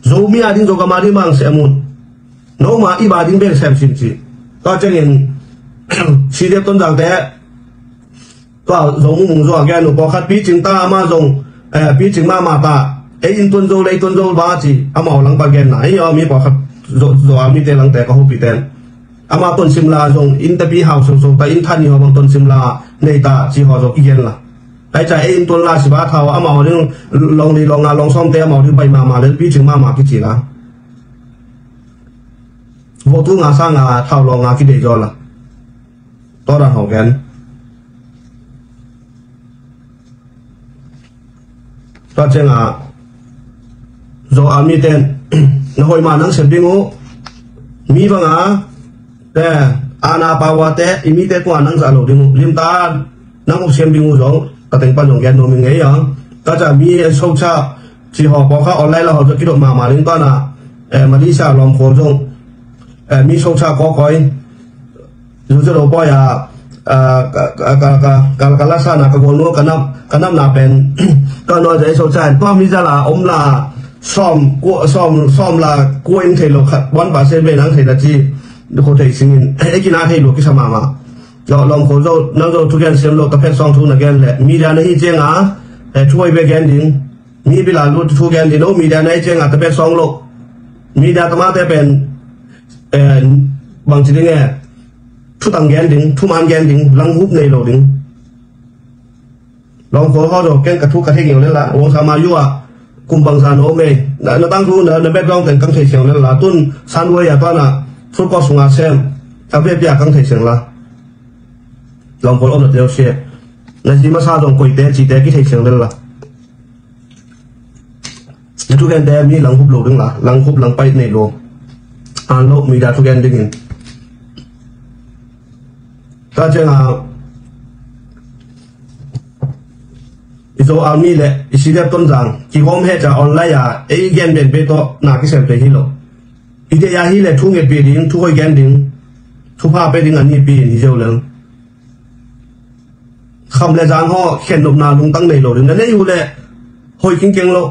Zomi a ding Zo gam a ding bang sem un. No ma i ba ding bek sem sin ci. Tua ciangin C D F Tonzang te tua Zo mung mung Zo a gen uh pawlkhat picing ta ama zong, eh, picing mahmah ta. Ei in tuan Zo le ei tuan Zo ba ci amau lang pa genna. Ei aw mi pawlkhat Zo, Zo a mite langte ka hopih ten. Ama Tonsim la zong in tapi hau so so ta in than i haw bang Tonsim la nei ta ci haw zong i gen la. Ai ca ei in tuan la si ba thau amau ding long li long nga long sawm te amau ding bai mahmah le picing mahmah kici la. Vo tu nga sa nga thau long nga kidei zaw la. Tua dan hau gen. Tua ciang a Zo a mite na hoi ma nang sem ding uh. Mi bang a te ana pawa te i mite tua nang za lo ding uh. Limta nang uk siam ding uh zong ka teng pan zong gen nuam in ngei a. Ka ca mi e so ca ci haw pawlkhat online la haw zong kidot mahmah ding tua na, eh, Malaysia lawm khawl zong, eh, mi so ca kawkawi. Zu zero poi a, a, ka, ka, ka, ka, ka, ka la sa na ka gol nu ka nam, ka nam na pen, ka no zai so chan, tua mi za la, om la, som, ku, som, som la, ku eng thei lo khat, one percent ve nang thei la ci, ko thei singin, e ki na thei lo ki sa mama. Lo, lom ko zo, nang zo thu gen sem lo, ta phet song thu na gen le, media na hi chenga, e, thu oi ve gen ding, mi bila lu thu gen ding lo, media na hi chenga, ta phet song lo, media ta ma te pen, eh, bang ci ding e, thutang gen ding, thuman gen ding, langhup nei lo ding. Lawm ko ho do, ken ka thu ka thei ngeu le la, wong sa ma yu a, kum bang sa no me, na, na tang thu, na, na background ten kang thei siang le la, tun san wei a tuan a, thu ko sunga sem, ka ve pia kang thei siang la. Lawm ko om na teo se, na zi ma sa dong koi te, ci te ki thei siang le la. Na thugen te mi langhup lo ding la, langhup langpai nei lo. An lo mi da thugen dingin. Ta chenga i Zo a mi le i si dep ton zang ki hom he cha online a ei gen ben pe to na ki sem pe hi lo. I de ya hi le thu nge pe ding, thu hoi gen ding, thu pha pe ding ani pi in hi zeu lel. Kham le zang haw khen nopna lungtang nei lo ding na nei uh le hoi kingkeng lo.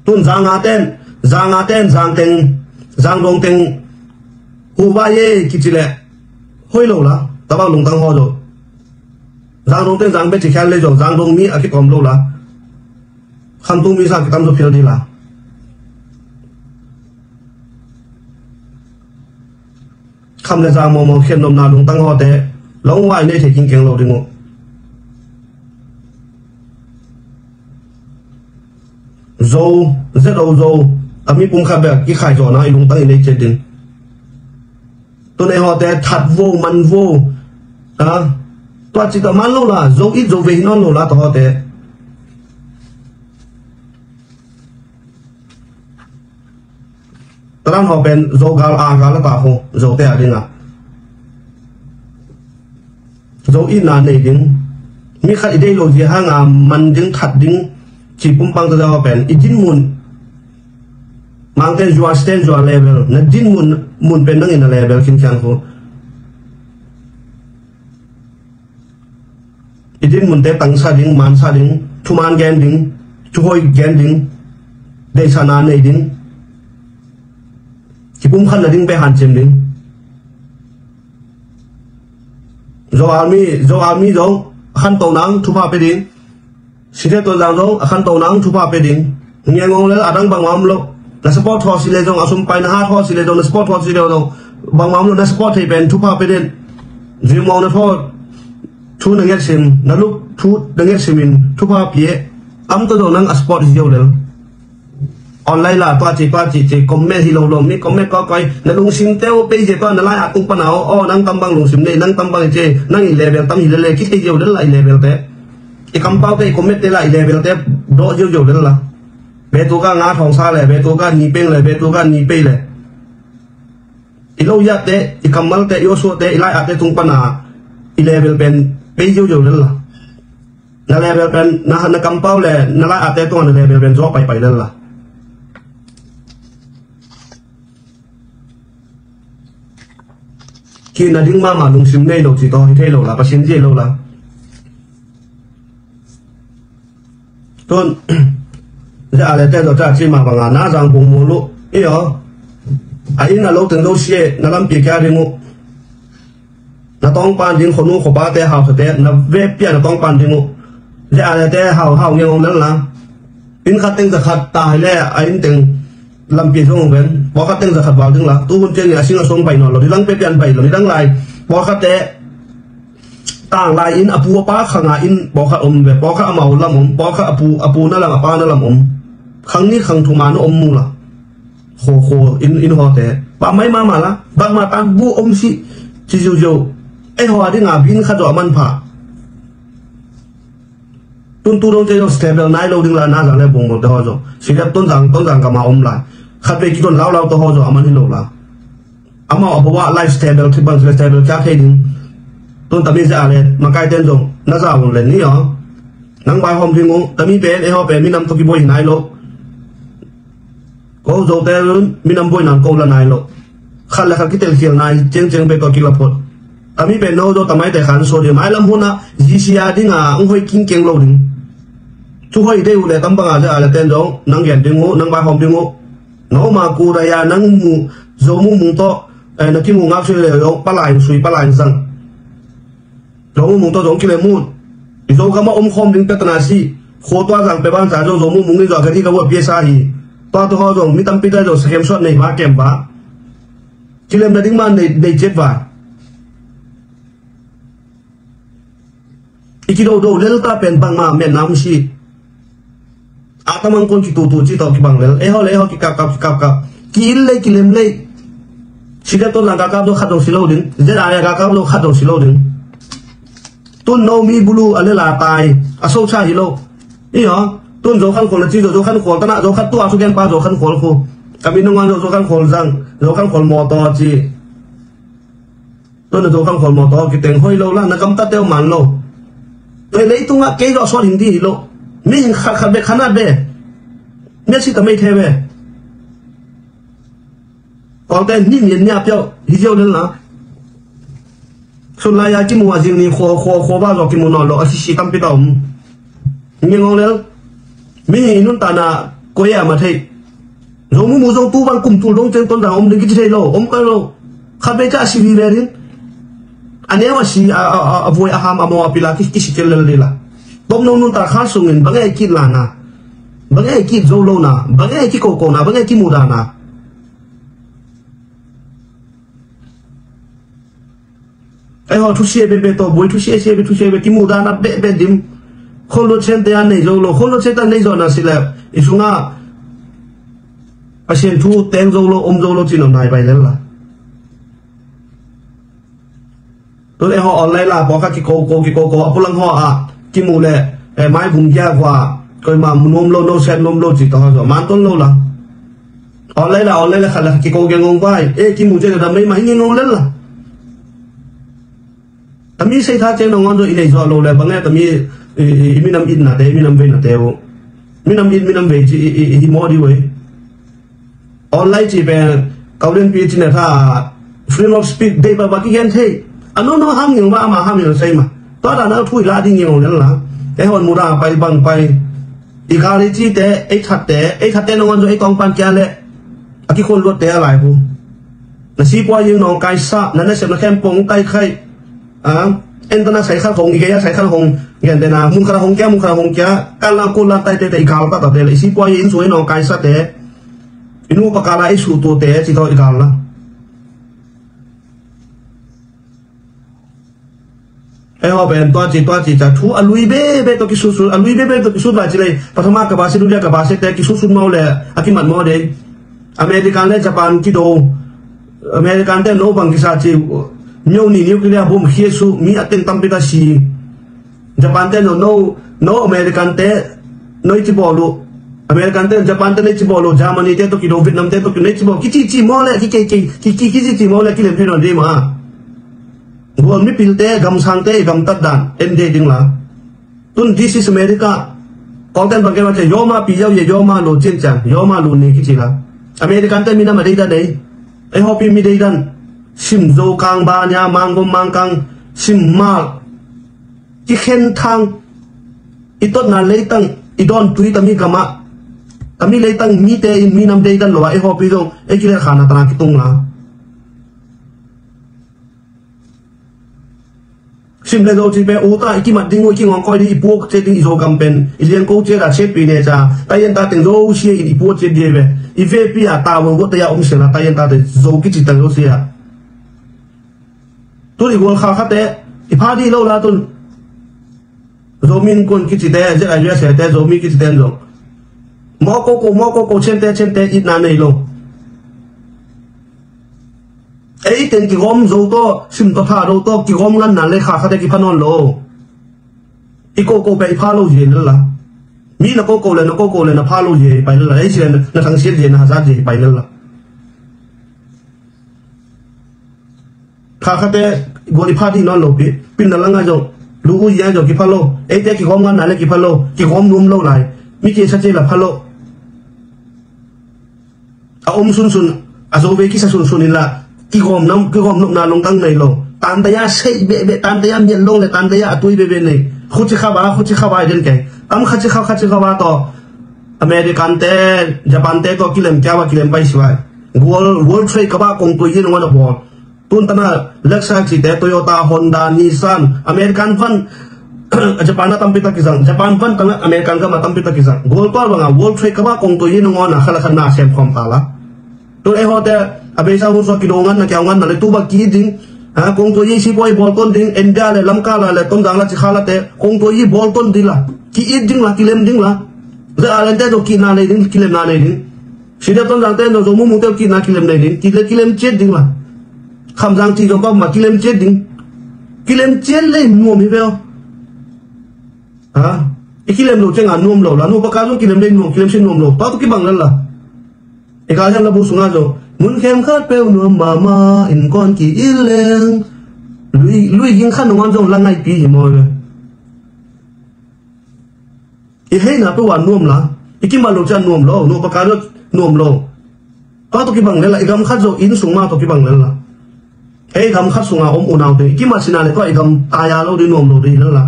Tun zang a ten, zang a ten, zang teng, zang dong teng hu ba ye kici le hoi lo la, tabang lungtang haw lo. Zang dong teng zang be ci khian le zong zang dong mi a kitawm lo la. Kham tung mi zang kitam zo phial di la. Kham le zang mawmaw khian nopna lungtang hawte long wai nei thei kingkeng lo ding uh. Zo, Z O Zo, a mi pum khat bek i khai zawhna i lungtang i nei chet ding. Tun ei hawte that vo, man vo, a, tua ci ta man lo la, zo it zo ve hi nawn lo la ta hawte. Taran haw pen Zo gal a gal a ta ho, Zo te a ding a. Zo itna nei ding. Mi khat i dei lo zia hang a man ding, that ding, ci pumpang ta haw pen i din mun. Mang ten zua, sten zua level. Na din mun, mun pen nang in a level khin khian ho. I din munte tangsa ding, mansa ding, thuman gen ding, thuhoi gen ding, deihsana nei ding, kipumkhatna ding pe hancim ding. Zo Army, Zo Army zong khanto nang thupha pe ding. Site Tonzang zong a khanto nang thupha pe ding. Ngiangong le a dang bangmah om lo. Na support thaw si le zong a sum pai na ha thaw si le zong na support thaw si le zong bangmah om lo na support thei pen thupha pe den. Zimong na thaw thu na nget sim na lup thu na nget sim in thupha pie. Am to zong nang a support hi zeu lel. Online la tua ci tua ci ci comment hi lo lo mi comment kawikawi na lungsim teu pei ci tua na lai a tung pana o o nang tambang lungsim nei nang tambang ci nang i level tam hi lele kithei ziau lel la i level te i kampau te i comment te la i level te do ziau ziau lel la. Betu ka nga thong sa le betu ka ni peng le betu ka ni pei le. I lo ya te i kammal te i osuah te i lai a te tung pana i level pen pei ziau ziau lel la. Na level pen na na kampau le na lai a te tung na level pen zo pai pai lel la. Ki na ding mama lungsim nei lo ci to hi thei lo la pasin ci lo la. Tun za a le te zo ca ci ma banga na zang bung mu lu i o a in a lo teng zo sie na lampi kia ring u. Na tawngpan ding khonu khopa te hau sa te na vepia na tawngpan ding uh. Ze a le te hau hau ngeng ong lel na. In khat teng za khat ta hi le a in teng lampi zong ong ven pawl khat teng za khat val ding la tu hun tiang in a sing a song bai nawn lo ni dang pe pian bai lo ni dang lai. Pawl khat te tang lai in a pu a pa khang a in pawl khat om ve pawl khat a mau lam om pawl khat a pu a pu na lam a pa na lam om. Khang ni khang thu ma na om mu la. Kho kho in in ho te pa mai ma ma la bang ma tan bu om si ci ziu ziu. Ei ho a ding a bin khat zo a man pha. Tun tu dong te zo stable nai lo ding la na zang le bong bong te ho zo si dep ton zang ton zang ka ma om la. Khat ve ki ton lau lau te ho zo a man hi lo la. Amau a bo wa life stable ki bang stable kya khe ding. Tun tami za a le makai ten zo na za won le ni o. Nang bai hom ding u tami pen ei ho pen mi nam to ki boi nai lo. Ko zo te minam boi nang ko la nai lo. Khat le khat kitel khial nai ceng ceng pe ko kila phot. Tami pen no zo tamai te khan so di mai lam huna zisia ding a ung hoi king keng lo ding. Thu hoi de u le tam banga za a le ten zo nang gen ding u nang bai hom ding u. No ma ku da ya nang mu zo mu mu to na ki mu ngak sui le zo palai sui palai zang. Zo mu mung to zong kilem un. I zo gam a om khawm ding pia tana si. Khua tua zang pia ban sa zo zo mu mung in zo a gari ka vua pia sa hi. Tua tu haw zong mi tampi ta zo sa kem suat nei ba kem ba. Kilem na ding man nei nei chet ba. I kido do lel ta pen bang ma men na mu si. A tamang kon kitutu ci tawh kibang lel ei haw le ei haw kikapkap kikapkap ki-il lei kilem lei. Sida ton lang kakap zo khat zong si lo ding zet a le kakap zo khat zong si lo ding. Tun no mi bulu a le la tai a so cha hi lo. I haw tun zo khan khol na ci zo zo khan khol tana zo khat tua su gen pa zo khan khol khu. Kami nungan zo zo khan khol zang zo khan khol mawtaw ci. Tun na zo khang khol mawtaw kiteng hoi lo la na gamta teu man lo. Tei leitungah kei zawh suat hing dih hi lo. Mi hing khat khat bek khanat be. Mi a si ta mei the be. Kawlte ni mian ni a piau hi ziau lel na. Sun lai a kimu a zing ni khua khua khua ba zawh kimu nawn lo a sisi tampi ta om. Nge ngong lel. Mi hi nun ta na koi a ma thei. Zo mu mu zong tu bang kum tul dong ceng ton dang om ding kici thei lo om kal lo. Khat vei ca a si vive ding. A neu a si a vuai a ham a maw a pila kisi kel lel dila. Bom no nun ta kha sungin bang ei kit la na. Bang ei kit zo lo na bang ei kikoko na bang ei kimu da na. Ei haw thusia bebe tawh buai thusia sia be thusia be kimuh dan a behbeh dim. Kholluat sente a nei zo lo kholluat sente a nei zo na sileh i sungah Pasian thu teng zo lo om zo lo cin om nai bai lel la. Tun ei haw online la pawlkhat kiko ko kiko ko a pulang haw ah kimuh leh mai gum gia kua koima nuam lo no set nuam lo cih tawh haw zo man ton lo la. Online la online la khat la kiko geng ong vai e kimu cek da mei ma hi ngeng ong lel la. Tami sei tha ceng nong on zo i nei zo lo le bang e tami i minam it na te i minam vei na te u. Minam it minam vei ci i hi mo di wei. Online ci pen kaulian pi ci na tha freedom of speech dei ba ba ki gen thei. Ano no ham ngeng ba ama ham ngeng sei ma. Tua da na thui la di ngeng ong lel la. E hon mu da pai bang pai. I kali ci te ei that te ei that te nong on zo ei kong pan kia le. A ki khol luat te a lai hu. Na si pua ying nong kai sa na na sem na khem pong tai khai. A en ta na sai khal hong i gei a sai khal hong gen te na mun khal hong kia mun khal hong kia kal na kul la tai te te i kal ta ta te le i si pua ying su ei nong kai sa te. I nu pa kal la i su tu te ci tho i kal la. Ei haw pen tua ci tua ci ca thu a lui bebe tawh kisutsut, a lui bebe tawh kisut vai ci lei. Pathama ka base, dulia ka base te kisutsut maw le a kimat maw dei. American le Japan kido. American te no bang kisa ci, myo ni nuclear bomb khia su mi a teng tampi ta si. Japan te no no no American te noi ci bolu. American te Japan te noi ci bolu, Germany te to kido, Vietnam te to ki noi ci bolu, kici ci maw le ki ki ki ki kici ci maw le ki lem pi non dei ma. Gual mipilte, gamsangte i gamtat dan en dei ding la. Tun this is America. Kawlten bang kei ma ce yawma pi yau ye yawma lo cin cian yawma lo ni kici la. American te minam a dei dan ei. Ei hawpi mi dei dan. Sim zo kang ba nia manggom mangkang sim mal. Kikhen thang. I totna leitang i dawn tui tami gama. Tami leitang mite in minam dei dan lo a ei hawpi zong ei kilel khana tana kitung la. Sim le zo ci pe uta i kimat ding uh, i kingawng koi ding, i puak ciat ding, i zo gam pen i liangko ciat a ciatpi ne ca, tayen ta teng zo sia in i puak ciat ding ve. I vepi a ta vo vo taya om sia la, tayen ta te zo kici tang zo sia. Tun i gual kha khate i pha dih lo la tun. Zomi in kun kici te, zet a sia te, Zomi kici te zo. Mawko ko mawko ko cian te cian te itna nei lo. Ei teng kigawm zo tawh, sim tawh, tha do tawh kigawm nganna le kha khate kipha nawn lo. I koko pe i pha lo zia lel la. Mi na koko le na koko le na pha lo zia i pai lel la. Ei si le na thangsiat zia na hazat zia i pai lel la. Kha khate gual i pha dih nawn lo pi. Pin na la ngai zong lu u zia zong kipha lo. Eite kigawm nganna le kipha lo. Kigawm nuam lo lai. Mi kisa cia la pha lo. A om sunsun, a zo ve kisa sunsun in la, kigawm nam, kigawm nopna lungtang nei lo. Tantaya sei behbeh, tantaya miat long le tantaya a tui behbeh nei. Khuci khaba, khuci khaba i den kei. Tam khaci kha, khaci khaba tawh American te, Japan te tawh kilem kia ba kilem pai si vai. World, World Trade kaba kong tui yin wan a bawl. Tun tana Lexus cite, Toyota, Honda, Nissan, American van, Japan a tampi tak kizang, Japan van tana American gam a tampi tak kizang. Gual tua banga World Trade kaba kong tui in ngawna khala khat na sem khawm ta la. Tun ei hawte a beisa hun sua kido ngan na kiau ngan na le tu ba ki ding. Ha, kong tui in si poi bawl ton ding, India le Lamka la le Tonzang la ci kha la te kong tui in bawl ton ding la. Ki it ding la, kilem ding la. Le a lente do ki na nei ding, kilem na nei ding. Sida Tonzang te no zo mumu te kina kilem nei ding, kile kilem ciat ding la. Khamzang ci zong pa ma kilem ciat ding. Kilem ciat le nuam hi veo. Ha? I kilem lo cianga nuam lo la, nu paka zong kilem le nuam, kilem si nuam lo. Pa tu kibang lala. I ka zang la bu sunga zo. Mun khem khat peu nuam mama in kon ki il leng. Lui, lui ging khan nuam zong la ngai pi hi mo le. I heina pe wan nuam la, i kimal lo cian nuam lo, nuam paka lo nuam lo. Tua tawh kibang lela, i gam khat zo inn sung ma tawh kibang lela. Ei gam khat sunga om unaute i kimat sina le tua i gam taya lo ding nuam lo ding lela.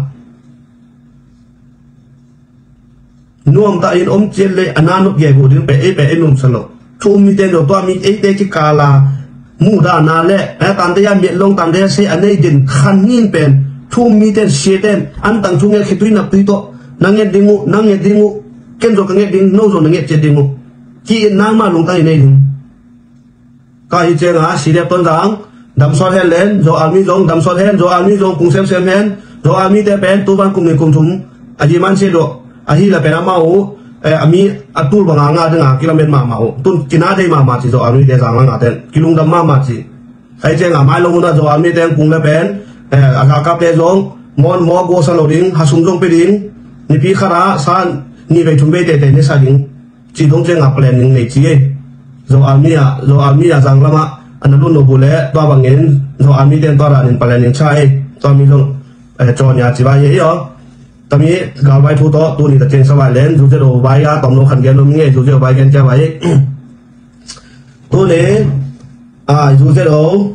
Nuam ta in om ciat le a na nop gegu ding pe ei pe ei nuam sa lo. Thu um mite no tua mi eite kikala mudana le, eh, tante ya miat long tante ya se a nei din khan ngin pen thu um mite siate an tang thu nget khitui nap tui tawh na nget ding uh, na nget ding uh, ken zo ka nget ding, no zo na nget ciat ding uh. Ki in nang ma lungtang i nei ding. Ka hi cianga si dep ton zang dam sawt hen len, zo almi zong dam sawt hen, zo almi zong kung semsem hen, zo almi te pen tu van kum ni kum thum a hi man si dawh. Ahi la pen amau, eh, a mi a tul banga nga dinga kilamen mahmah uh. Tun kina thei mahmah ci zo army te zang la nga ten kilungdam mahmah ci. Kai cianga mai lo huna zo army te kung le pen, eh, a kakap te zong mon mo go sa lo ding, hasum zong pe ding, nipi khara sa ni vei thum vei te te ne sa ding. Ci dong cianga planning nei ci ei. Zo army a, zo army a zang lama ana lun lo bu le tua bangin zo army te tua ranin planning cha ei. Tua mi zong, eh, cawnia ci ba ei aw. Tami galvai thu tawh tuni ta ceng sa vai len, zu zet o vai a tom lo khan gen lo mi ngei, zu zet o vai gen cia vai. Tuni, a, zu zet o,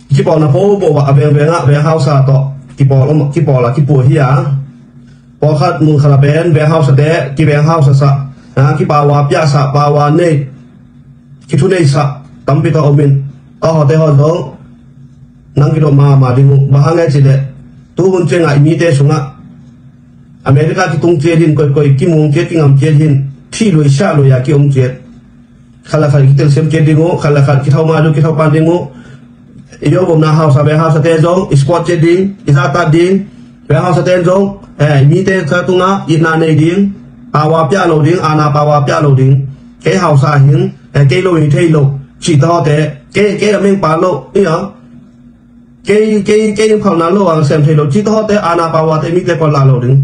kipawl na po po a veng veng a, veng hausa tawh, kipawl om, kipawl a, kipu hi a. Pawlkhat mun khat a pen, veng hausa te, ki veng hausa sa, a, kipawa piasa, pawa nei, kithu nei sa, tampi tawh om in, ka hawte haw zong, nang kidawh mahmah ding uh, bang hang e ci leh, tu hun ciangah i mite sungah, America kitung ciat in koikoi, kimung ciat, kingam ciat in, thih lui, siah lui a kiom ciat. Khat le khat kitel sem ciat ding uh, khat le khat kithau ma ding, kithau pan ding uh. I yawbomna hausa, veng hausate zong i support ciat ding, i zahtak ding. Veng hausate zong, eh, mite tungah itna nei ding, power piah lo ding, aana power piah lo ding. Kei hausa hing, eh, kei lo hi thei lo cih tawte, kei, kei a mengpa lo, ia. Kei, kei, kei phalna lo a sem thei lo cih tawte, aana power te mite pal la lo ding.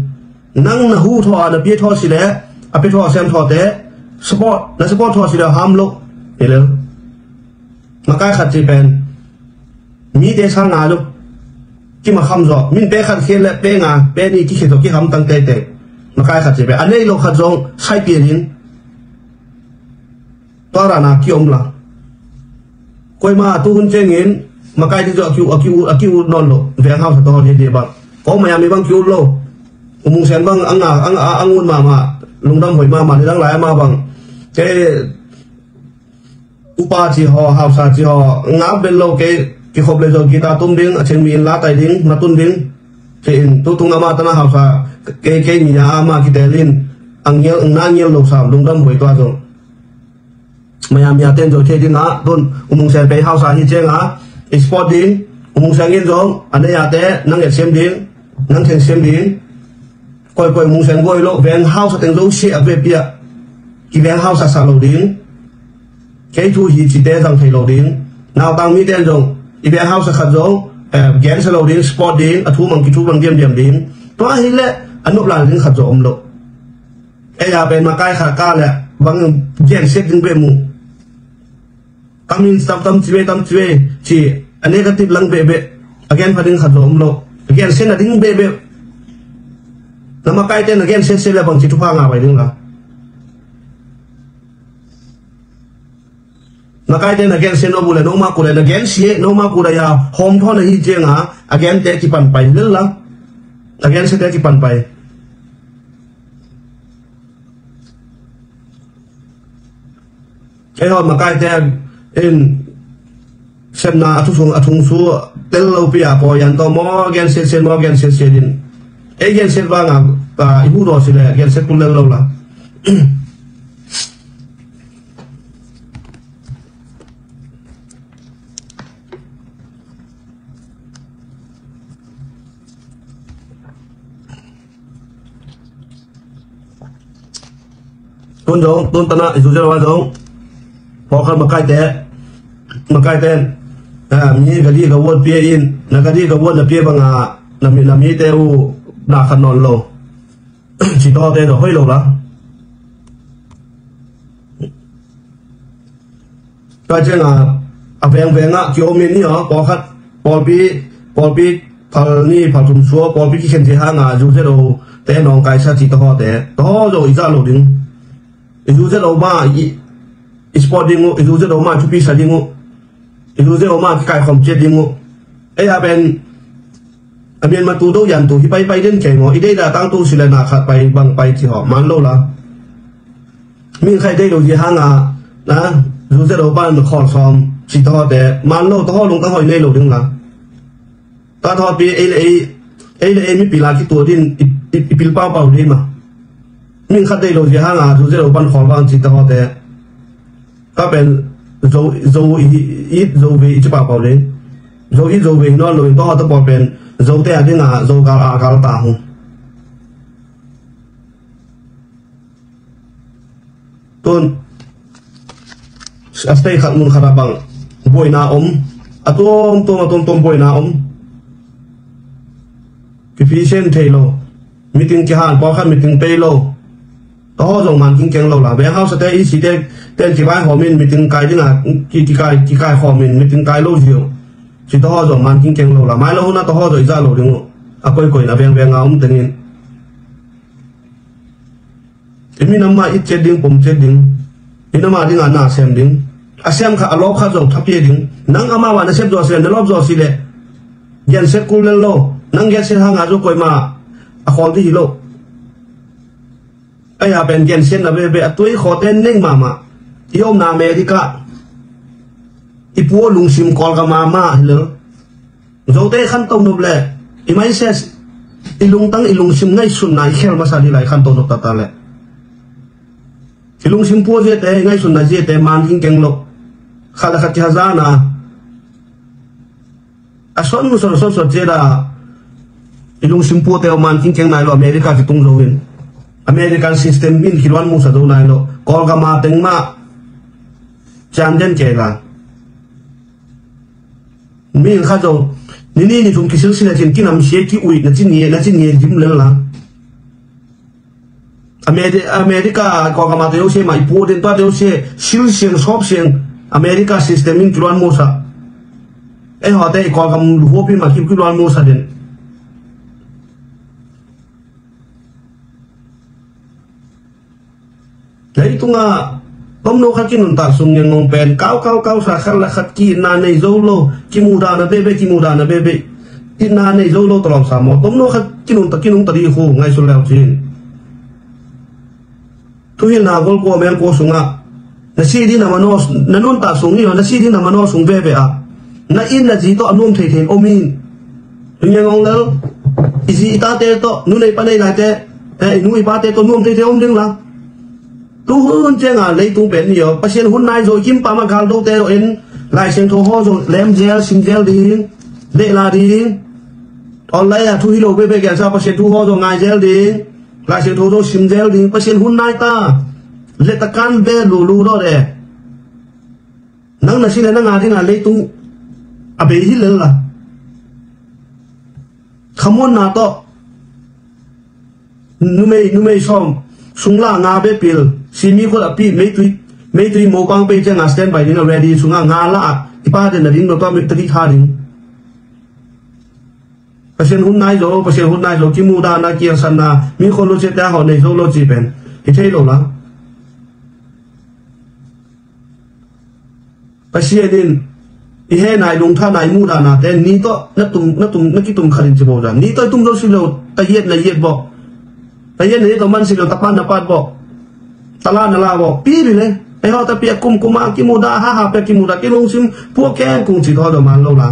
Nang na hu thaw a, na pia thaw si le, a pia thaw a sem thawte, support, na support thaw si le ham lo. Hi le. Makai khat ci pen mite sang nga lo. Kima kham zaw. Min pe khat khiat le pe nga, pe ni kikhia zaw, kihamtang teitei. Makai khat ci pen a nei lo khat zong sai pia ding. Tua rana ki-om la. Koima tu hun ciangin makai ding zaw a ki-ut, a ki-ut, a ki-ut nawn lo. Veng hausa tawh hon hi dih bang. Ko maya mi bang ki-ut lo. U Mung Sen bang a nga, a nga, a ngun mahmah. Lungdam huai mahmah, ni dang lai a mah bang. Kei upa ci haw, hausa ci haw, ngap bel lo, kei kikhop le zaw guitar tum ding, a chin mi in la tai ding, na tun ding. Ci-in tu tung amah tana hausa, kei, kei mi a amah kitel in, a ngial, na ngial lo sam, lungdam huai tua zong. Maya mi a ten zaw thei ding a, tun U Mung Sen pei hausa hi ciang a, i support ding, U Mung Sen in zong, a nei a te, nang et sem ding, nang theng sem ding. Koikoi Mung Sen guai lo, veng hausa teng zo sia a ve pia. Ki veng hausa sa lo ding. Kei thu hi cite zang thei lo ding. Nautang mite zong, i veng hausa khat zong, eh, gensia lo ding, support ding, a thu mang ki thu mang diamdiam ding. Tua hi le, a nop la ding khat zong om lo. Ei a pen makai khat ka le, bang gensia ding be mu. Tam in tam, tam ci ve, tam ci ve, ci a negative lang behbeh, a gen pha ding khat zong om lo. A gensia na ding behbeh. Na makaite na gensia sia le bang ci thupha nga pai ding la. Makaite na gensia no bu le, no ma ku le, na gensia, no ma ku le ya, hom thaw na hi ciang a, a gente kipan pai lel la. A gensiate kipan pai. Kei hawh makaite in sepna a thusung a thungsu tel lo pi a pawi an tawh maw gen siat siat maw gen siat siat in. Ei gen siat vang a, a, i hu daw si le gen siat kul lel lo la. Tun zong, tun tana i zu zero a zong. Pawlkhat makaite, makaite, ah, mi gari ga word pia in, na gari ga word na pia banga, na mi, na mite uh na khat nawn lo. Ci tawte zong hoih lo la. Tua ciangin a vengveng ah ki-om in ni aw, pawlkhat, pawlpi, pawlpi phal ni phal thum sua, pawlpi kikhen thei hang a, zu zero te nawngkaisa ci tahaw te, tahaw zo i zah lo ding. I zu zero ma i, i sport ding uh, i zu zero ma thupi sa ding uh, i zu zero ma kikaikhawm ciat ding uh. Ei a pen a Myanmar tu do yan tu hi paipai den kei maw, i deih dah tang tu si le na khat pai bang pai ci haw, man lo la. Ming khai dei lo zia hang a, na, zu zia lo pan khawl sawm, si tahaw te, man lo tahaw lung tahaw i nei lo ding la. Ta tahaw pi, ei le ei, ei le ei mi pil a ki tua din, i, i, i pil pau pau dei ma. Ming khat dei lo zia hang a, zu zia lo pan khawl bang si tahaw te. Ka pen, zo, zo i, i, zo ve i ci pau pau dei. Zo i, zo ve i nawn lo in tahaw ta pawl pen, zo te a ding a, zo gal a gal ta hung. Tun, a state khat mun khat a bang, buaina om, a tuam tuam, a tuam tuam buaina om. Kipi sen thei lo, meeting kihan, pawlkhat meeting pei lo. Tahaw zong man king keng lo la, veng hausa te, E C te, ten kibai hawm in, meeting kai ding a, ki, ki kai, ki kai hawm in, meeting kai lo zio. Si tahaw zong man king keng lo la, mai lo hun a tahaw zong i zah lo ding uh. A koi koi na veng veng a om tengin. I minam mah it ciat ding, pom ciat ding. I minam mah ding a na sem ding. A sem kha, a lawp kha zong thapi ding. Nang amah wan a sem zaw si le, na lawp zaw si le. Genset kul lel lo. Nang genset hang a zo koi ma a khawl di hi lo. Ai a pen genset na veve a tui khawte neng mahmah. I omna America. I pu lungsim Kawlgam a mah hi lo. Zote i khanto nop le, i mindset, i lungtang, i lungsim ngaihsutna i khel masa dih lai khanto nop tata le. I lungsim pua ziate, i ngaihsutna ziate, man hing keng lo. Khat le khat kihazana. A son mu son son son ciat a i lungsim puate om man kingkeng nai lo, America kitung zo in. American system in kiluan musa zo nai lo. Kawlgam a teng mah cian den kei la. Mi in kha zo ni ni ni thum kisilsil a cin kinam sia ki ui na cin nge na cin nge dim lel la. Ameri-, America Kawlgam a te usia ma i pu den tua te usia sil siang sop siang America system in kiluan musa. E ho te i Kawlgam luhopi ma ki kiluan musa den. Leitunga tomno khat kinuntak sung ngen ngong pen kau kau kau sa khat la khat ki na nei zo lo kimuda na bebe kimuda na bebe. Itna nei zo lo tolom sa maw tomno khat kinuntak kinungta di khu ngai sul leu cin. Thuhilna gol kua mel kua sunga na si di na mano na nuntak sung ni na si di na mano sung bebe a na in na ji to a nuam thei thei om in. Ngen ngong lel i ji i tate to nu nei pa nei lai te i nu i pa te to nuam thei thei om ding la. Tu hun cianga leitung pen ni aw Pasian hun nai zo i kim pama gal do te ro in Lai Siangtho ho zo lem zel sim zel ding leh la ding. Online a thu hi lo bebe gen sa Pasian thu ho zo ngai zel ding. Lai Siangtho zo sim zel ding Pasian hun nai ta. Leh ta kan be lu lu do de. Nang na si le na nga ding a leitung a bei hi lel la. Khamuanna tawh numei numei sawm sungla nga be pil simi khut a pi meitui meitui mopang pei cianga standby ding a ready sunga nga la a i pa den na ding lo tua meitui tha ding. Pasian hun nai zo Pasian hun nai zo kimuda na kiangsan na mi khon lo cia te a hawh nei zo lo ci pen hi thei lo la. Pasian in i hehna i lungthana i muhdanate ni tawh na tum na tum na kitum khatin ci bo zan ni tawh i tum zo si lo ta hiat na hiat bawh ta hiat na hiat tawh man si lo ta pat na pat bawh ta la na la bawh pi ri le. Ei haw ta pi a kum kuma kimuda ha ha pe kimuda kilungsim pua keng kung ci tawh do man lo la.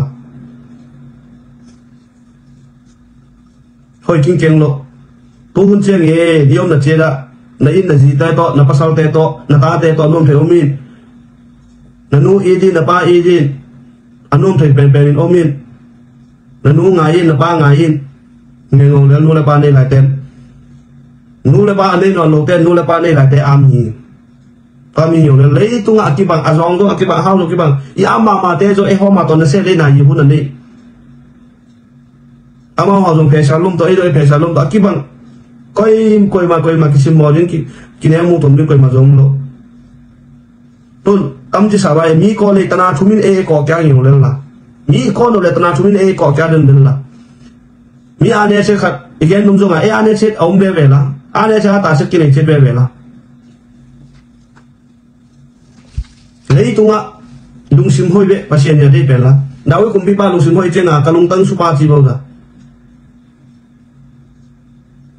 Hoi kingkeng lo. Tu hun ciang e di om na ciat ah na in na zite tawh na pasalte tawh na tate tawh nuam thei om in. Na nu i din na pa i din a nuam thei penpen in om in. Na nu ngai in na pa ngai in. Ngengong lel nu le pa nei lai ten nu le pa a nei nuan lo ten nu le pa nei lai te am hi. Ka mi hiau le leitungah a kibang a zawng zawng a kibang a hau zawng kibang i am mahmahte zawh e hawma tawh na seh leina i hun a nei. Amau hau zawng phesa lum tawh ei zawh e phesa lum tawh a kibang. Koi koima koima kisim maw ding kineu mu tom ding koima zawng lo. Tun tam ci sa vai mi kaw lei tana thumin e kaw kiang hiau lel la. Mi kaw no le tana thumin e kaw kiang den den la. Mi a ne se khat i gen num zonga e a ne se a um be ve la. A ne se hata se kinei se be ve la. Leitungah lungsim hoih beh Pasian nia dei pen la. David kumpipa lungsim hoih cianga ka lungtang supa ci bauda.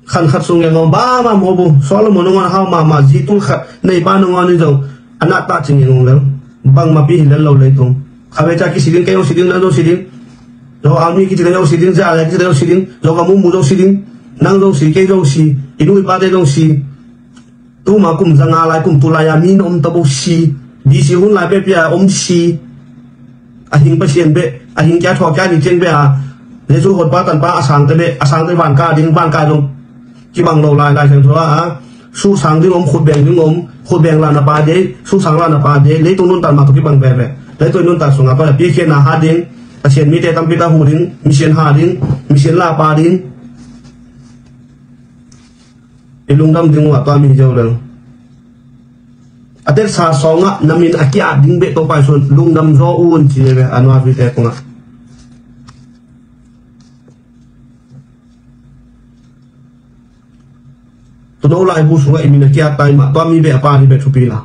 Khan khat sung ngengong bama mawbu Solomon nungon hau mama zitul khat neipa nungon in zong a nahtah ci ngengong lel. Bangmapi hi lel lo leitung. Khaveca kisiding kei zong siding nang zong siding. Zo ami kici kei zong siding za ale kici kei zong siding. Zo ka mumbu zong siding. Nang zong si kei zong si. Inu ipate zong si. Tuma kum zanga lai kum tulai a mi na om tabu si. Bisi hun lai pepia om si. A hing Pasian beh a hing kia thua kia ni ciang beh a Jesu hotpa tanpa a sangte beh a sangte vanka ding vanka dong. Kibang lo lai lai sang thua a su sang ding om khut beng ding om khut beng la na pa dei su sang la na pa dei leitung nuntan ma tu kibang beh beh leitung nuntan sunga pa pi kia na ha ding. Pasian mite tampi ta hu ding misian ha ding misian la pa ding. I lungdam ding uh a tua mi zeu lel. A teksa sawngah na min a kiat ding beh Topa i sun lungdam zaw un ci ve a nua vite tungah. Tuno lai bu sungah i min a kiat tai mah tua mi beh a pa hi beh thupi la.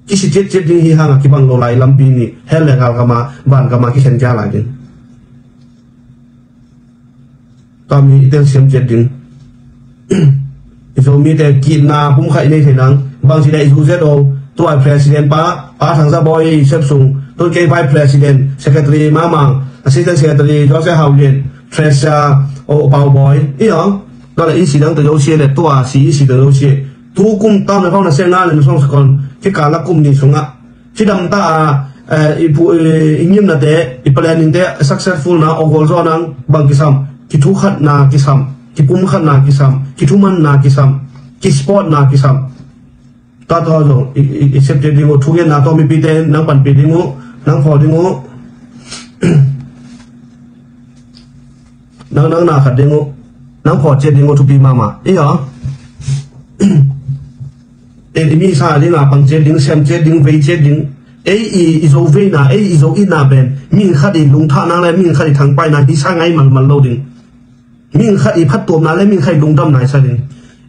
Kisi ciat ciat ding hi hanga kibang lo lai lampi ni hel le gal kama van kama kikhen kia lai ding. Tami i telsiam ciat ding. I Zomite kitna pumkhaih nei thei nang bangci le i zu zet o. Tua i president pa pa thangza bawi i sep sung tun kei vice president secretary mamang assistant secretary Joseph Haulian treasurer o pau bawi i ong. Tua le i si dang te zosia le tua si i si te zosia tu kum tam le phau na se nga le na song sakon kikala kum ni sungah cidam ta a eh, i pu-, eh, i ngimnate, i planning te successful na, awgol zaw nang bang kisam, kithukhatna kisam, kipumkhatna kisam, kithumanna kisam, kisportna kisam. Tua tawh zong i, i, i septe ding uh, thugenna tawh mipite nang panpih ding uh, nang phaw ding uh, nang, nang na khat ding uh, nang phaw ciat ding uh, thupi mahmah. I aw. Ei, i mi sa ding a, pang ciat ding, sem ciat ding, vei ciat ding. Ei i, i zo veina, ei i zo itna pen mihing khat i lungthahna le mihing khat i thangpaihna hi sa ngai malmal lo ding. Mihing khat i phattuamna le mihing khat i lungdamna hi sa ding.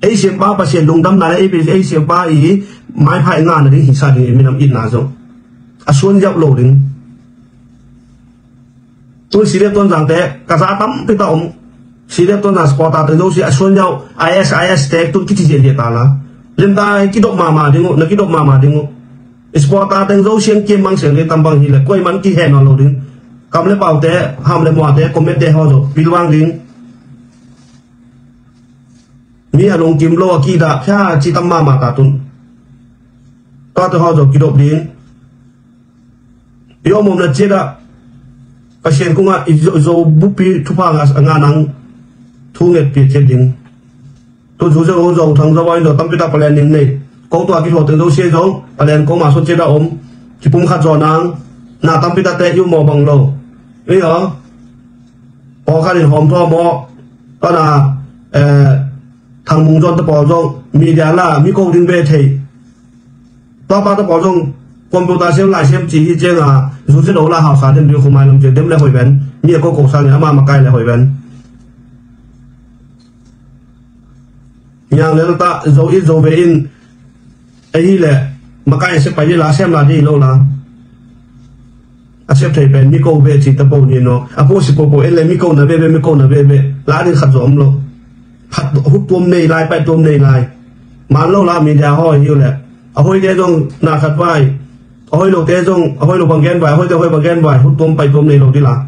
Ei siampa Pasian lungdamna le ei, ei siampa i maipha i ngahna ding hi sa ding, i minam itna zong a suan yauh lo ding. Tun C D F Tonzangte ka za tampi ta om. C D F Tonzang supporter teng zosia a suan yauh, I S, I S te tun kici ziahziah ta la. Limta kidop mahmah ding uh, na kidop mahmah ding uh. Supporter teng zosia kiam mang siang ding, tam bang hi le koi man kihen nawn lo ding. Kam le paute, ham le muate, comment te haw zo pilvang ding. Mi a lungkim lo a kidah phia ci tam mahmah ta tun. Tuate haw zo kidop ding. I om omna ciatah Pasian kungah i zo, zo buppi thupha nga, nga nang thu ngetpih ciat ding. Tu zu zo, zo thang zo, zo tampi tak palen ning nei. Ko tua kithuah teng zosia zong palen ko ma sot ciatah om. Kipum khat zaw nang. Na tampi tak te i um maw bang lo. Ei aw. Pawlkhat in hawm thaw maw. Pana, eh, Thang Mung Zawn te pawl zong media la mi ko ding ve thei. Tua pa te pawl zong computer siam lai siam ci hi cianga, zu ci lo la hausa den ding khumai lam ci dem le hoih ven. Mi a ko ko sang ama makai le hoih ven. Yang le ta zo in zo ve in. Ahi le makai a sep pai dih la, sem la dih lo la. A sep thei pen mi ko ve ci ta po ni no. A po si po po en le mi ko na ve ve, mi ko na ve ve. La ding khat zo om lo. Phat hut tuam nei lai, pai tuam nei lai. Man lo la media haw hi le. A hoih te zong na khat vai. A hoih lo te zong, a hoih lo bang gen vai, a hoih te hoih bang gen vai. Hut tuam pai tuam nei lo dih la.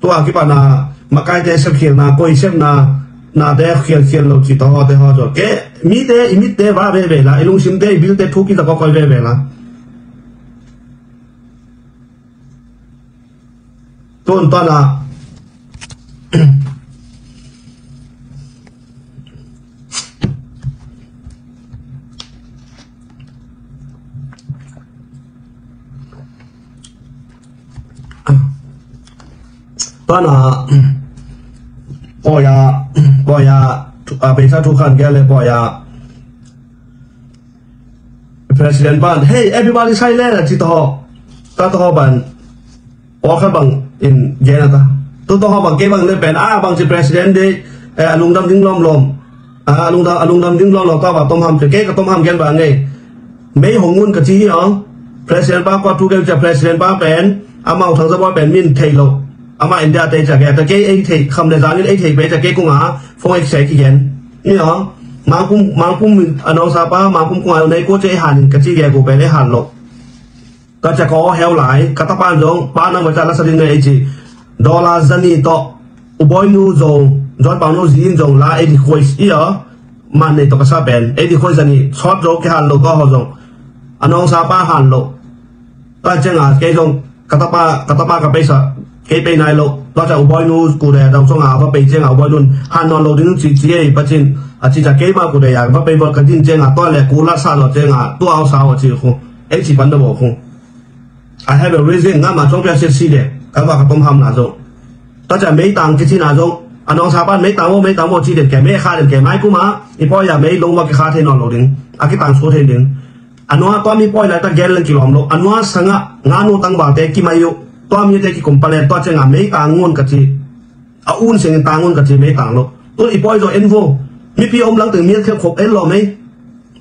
Tua kipana makaite sepkhialna, koi sepna, nate khialkhial lo ci tawh hawte haw zaw. Ke, mite, i mitte va veve la, i lungsimte, i bilte thu kizakawkoi veve la. Tun tuana. Pana, poya, poya, a, pesa tu kan gale poya. President pan, "Hey, everybody silent," a ci tawh. Ta tawh pan. Pawlkhat bang in gen a ta. Tu tawh bang kei bang ne pen, a bang ci president de, eh, a lungdam ding lawmlawm. A, a lungdam, a lungdam ding lawmlawm ta ba tom ham ci. Kei ka tom ham gen ba ngei. Mei hong ngun ka ci hi aw. President pa kua tu gen cia president pa pen. Amau thang za ba pen min thei lo. Ama India te cia kei ta kei ei thei, kham le zangin ei thei pe cia kei kung a. Phone ek sai ki gen. Ni aw. Mangpum, mangpum min, a nong sa pa, mangpum kung a nei ko cia ei han in ka ci gen ko pen ei han lo. Ka cia ko heu lai, ka tapa zong, pa nang baca la sa ding nei ei ci. Dollar zani tawh, U Bawi nu zong, John Pau nu zi in zong la ei di khuai i a, man nei tawh ka sa pen, ei di khuai zani, sawt zong ki han lo ka haw zong. A nong sa pa han lo. Ka cia nga, kei zong, ka tapa, ka tapa ka peisa, kei pei nai lo. Tua cia U Bawi nu ku de, dau zong a, va pei cia nga, U Bawi nun, han nawn lo ding ci, ci ei, pa cin, a ci cia kei ma ku de ya, va pei bawt ka din cia nga, tua le ku la sa lo cia nga, tua au sa wa ci khu. Ei ci pan da bo khu. I have a reason, nga ma cong pia sia si de, ka ba ka tom ham na zo. Ta ca meitang kici na zo, a nong sa pan meitang wo, meitang wo ci den ke, mei kha den ke, mai kuma, i poi ya mei lo wa ki kha thei nawn lo ding, a ki tang so thei ding. A nua tua mi poi lai ta gel leng ki lom lo, a nua sanga, nga nu tang ba te ki mai yo, tua mi te ki kum pale, tua ce nga meitang ngon ka ci. A un seng in tangun ka ci mei tang lo. Tun i poi zo en vo. Mipi om lang teng miat khep khop en lo mei.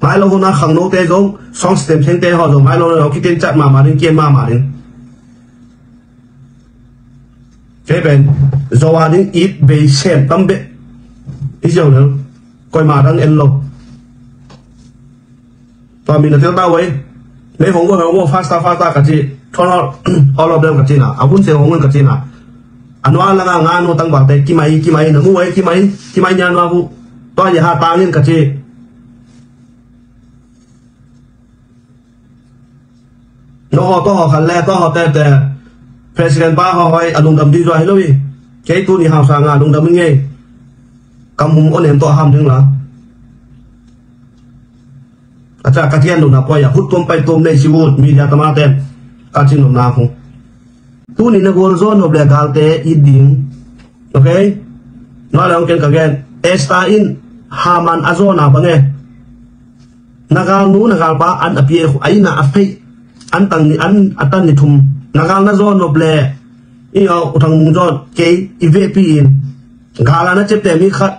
Mai lo hona khang no te zong, song stem seng te ho zong, mai lo lo kitin chat mama ding, kian mama ding. Kei pen, zo a ding it bei sem tam be. I zo lo. Koi ma dang en lo. Tua min a tel ta wei. Mei hong go hong go faster faster ka ci. Thon all, all of them ka ci na. A hun se hong ngun ka ci na. A nua langa nga nu tang bang te kimai, kimai na mu wei, kimai, kimai nya nua hu. Tua ya ha tangin ka ci. No ho to ho khan le to ho te te. President pa ho hoi a lungdam di zua hi lo hi. Kei tu ni hau sa nga lungdam ngei. Kam hum o nem to ham ding la. A ca ka thian lo na poi a hut tuam pai tuam nei si ut media tama ten. Ka cin lo na hu. Tu ni na gol zon hop le galte i ding. Okay? Nua le ong ken ka gen. Esther in Haman a zona bange. Na galnu na galpa an a pia khu a ina a phei. An tang ni an a tan ni thum. Na gal na zon nop le. I au u thang mung zon kei i ve pi in. Gal a na cep te mi khat.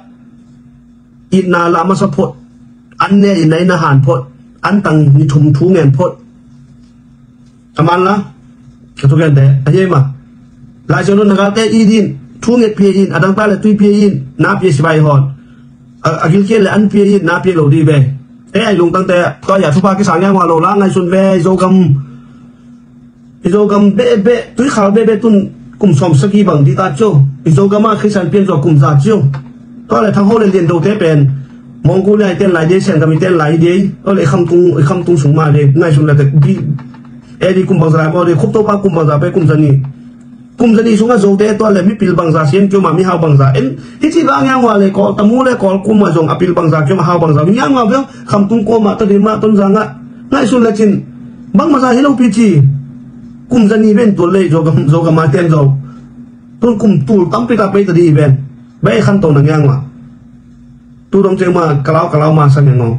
Itna la masa phot. An ne in na ina han phot. An tang ni thum thu ngen phot. A man la ka thu gen te a hi ma. Lai Siangtho na galte i din thu nget pia in a dang ta le tui pia in na pia sibai hon. A gilkial le an pia in na pia lo di ve. E ai lungtang te tua ya thupha kisa ngiang wa lo la ngaihsun ve Zogam. I Zogam bebe tuikhal bebe tun kum sawm saki bang di ta cio. I Zogam a Khristian pian zo kum za cio. Tua le thang ho le lian do te pen Mongkul lai ten lai dei, Siangami ten lai dei. Tua le i khamtung i khamtung sung ma dei ngaihsun le tek di. E di kum bangza lai maw dei khup to pa kum bangza pe kum zani. Kum zani sungah Zote tua le mipil bangza sian kioma mihau bangza en. Hiti ba ngiang wa le Kawl tamu le Kawl kuma zong a pil bangza kioma hau bangza ngiang wa bel khamtung koma ta dei ma ton zanga. Ngaihsun le cin bangmaza hi lo pi ci. Kum zani ben tul le Zogam Zogama ten zo. Tun kum tul tampi ta pei ta di ben. Bai khan to na ngiang wa. Tu dong ceng ma kalau kalau ma sa ngiang ngong.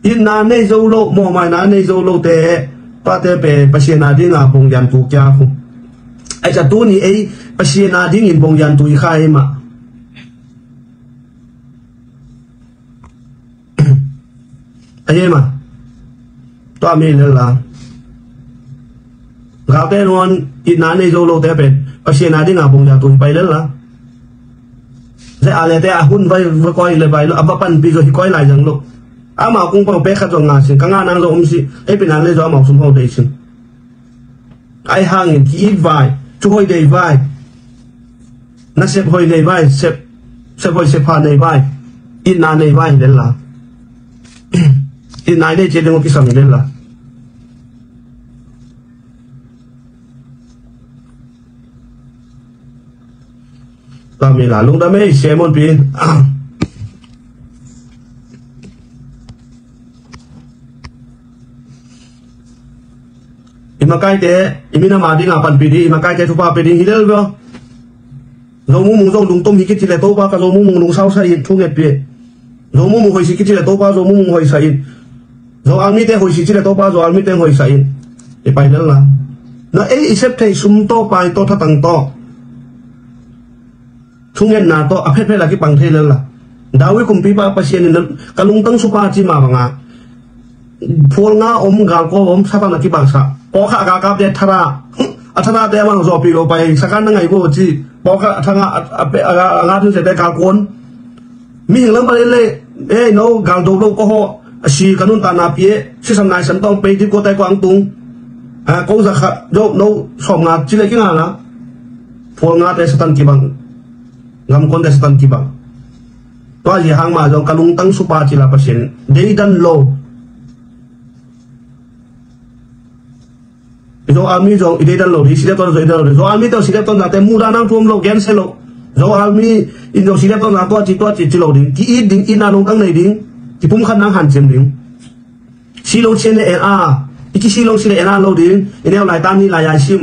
Itna nei zo lo mawhmaina nei zo lo te pate pe Pasian a dinga bongyan tu kia khu. Ai ca tu ni ei Pasian a dingin bongyan tu i kha ei ma. Ai ei ma. Tua mi lel la. Galte nuan itna nei zo lo te pe Pasian a dinga bongyan tu i pai lel la. Ze a le te a hun vai va koi le vai lo a va pan pi zo hi koi lai zang lo. Amau kung pau pek khat zong nga sin ka nga nang zong om si ei pi nang le zong amau sum hau dei sin. Ai hangin ki it vai thu hoi dei vai. Na sep hoi nei vai sep sep hoi sep pha nei vai. Itna nei vai hi den la. Itna i nei cia ding kisam hi den la. Tua mi la lungdam ei Simon pi. I makaite i minam a dinga panpi ding i makaite thupha pe ding hi lel veo. Zo mumung zo lungtom hi kici le Topa ka zo mumung lungsau sa in thu ngetpi. Zo mumung hoisi kici le Topa zo mumung hoisa in. Zo almite hoisi ci le Topa zo almite hoisa in. I pai lel la. Na ei i sep thei sum tawh pai tawh thatang tawh. Thungetna tawh a phetphet a kipang thei lel la. David kumpipa Pasian in ka lungtang supa ci ma banga. Phual nga om galkaw om Satan a kibaksa. Pawlkhat a galkapte thara a tharate a man zawpi lo pai sakan na ngai bo ci. Pawlkhat a thanga a nga thil sete galkawn. Mihing lam pali le ei no gal do lo ko ho a si ka nun ta na pie sisan nai san tawng pei di ko tai ko ang tung. A ko za kha do no som nga ci le ki nga la. Phual nga te Satan kibang. Gam kon te Satan kibang. Tua zi hang ma zong ka lungtang supa ci la Pasian dei dan lo. I Zo army zong i deidan lo ding, i sidep ton zong i deidan lo ding. Zo army te sidep ton zate muda nang tuam lo, gense lo. Zo army in zong sidep ton zang tua ci tua ci ci lo ding. Ki it ding, itna lungtang nei ding. Ki pumkhat nang hanciam ding. Silong sia ne en a, i ki silong sia ne en a lo ding. I neu lai ta ni lai ai sim.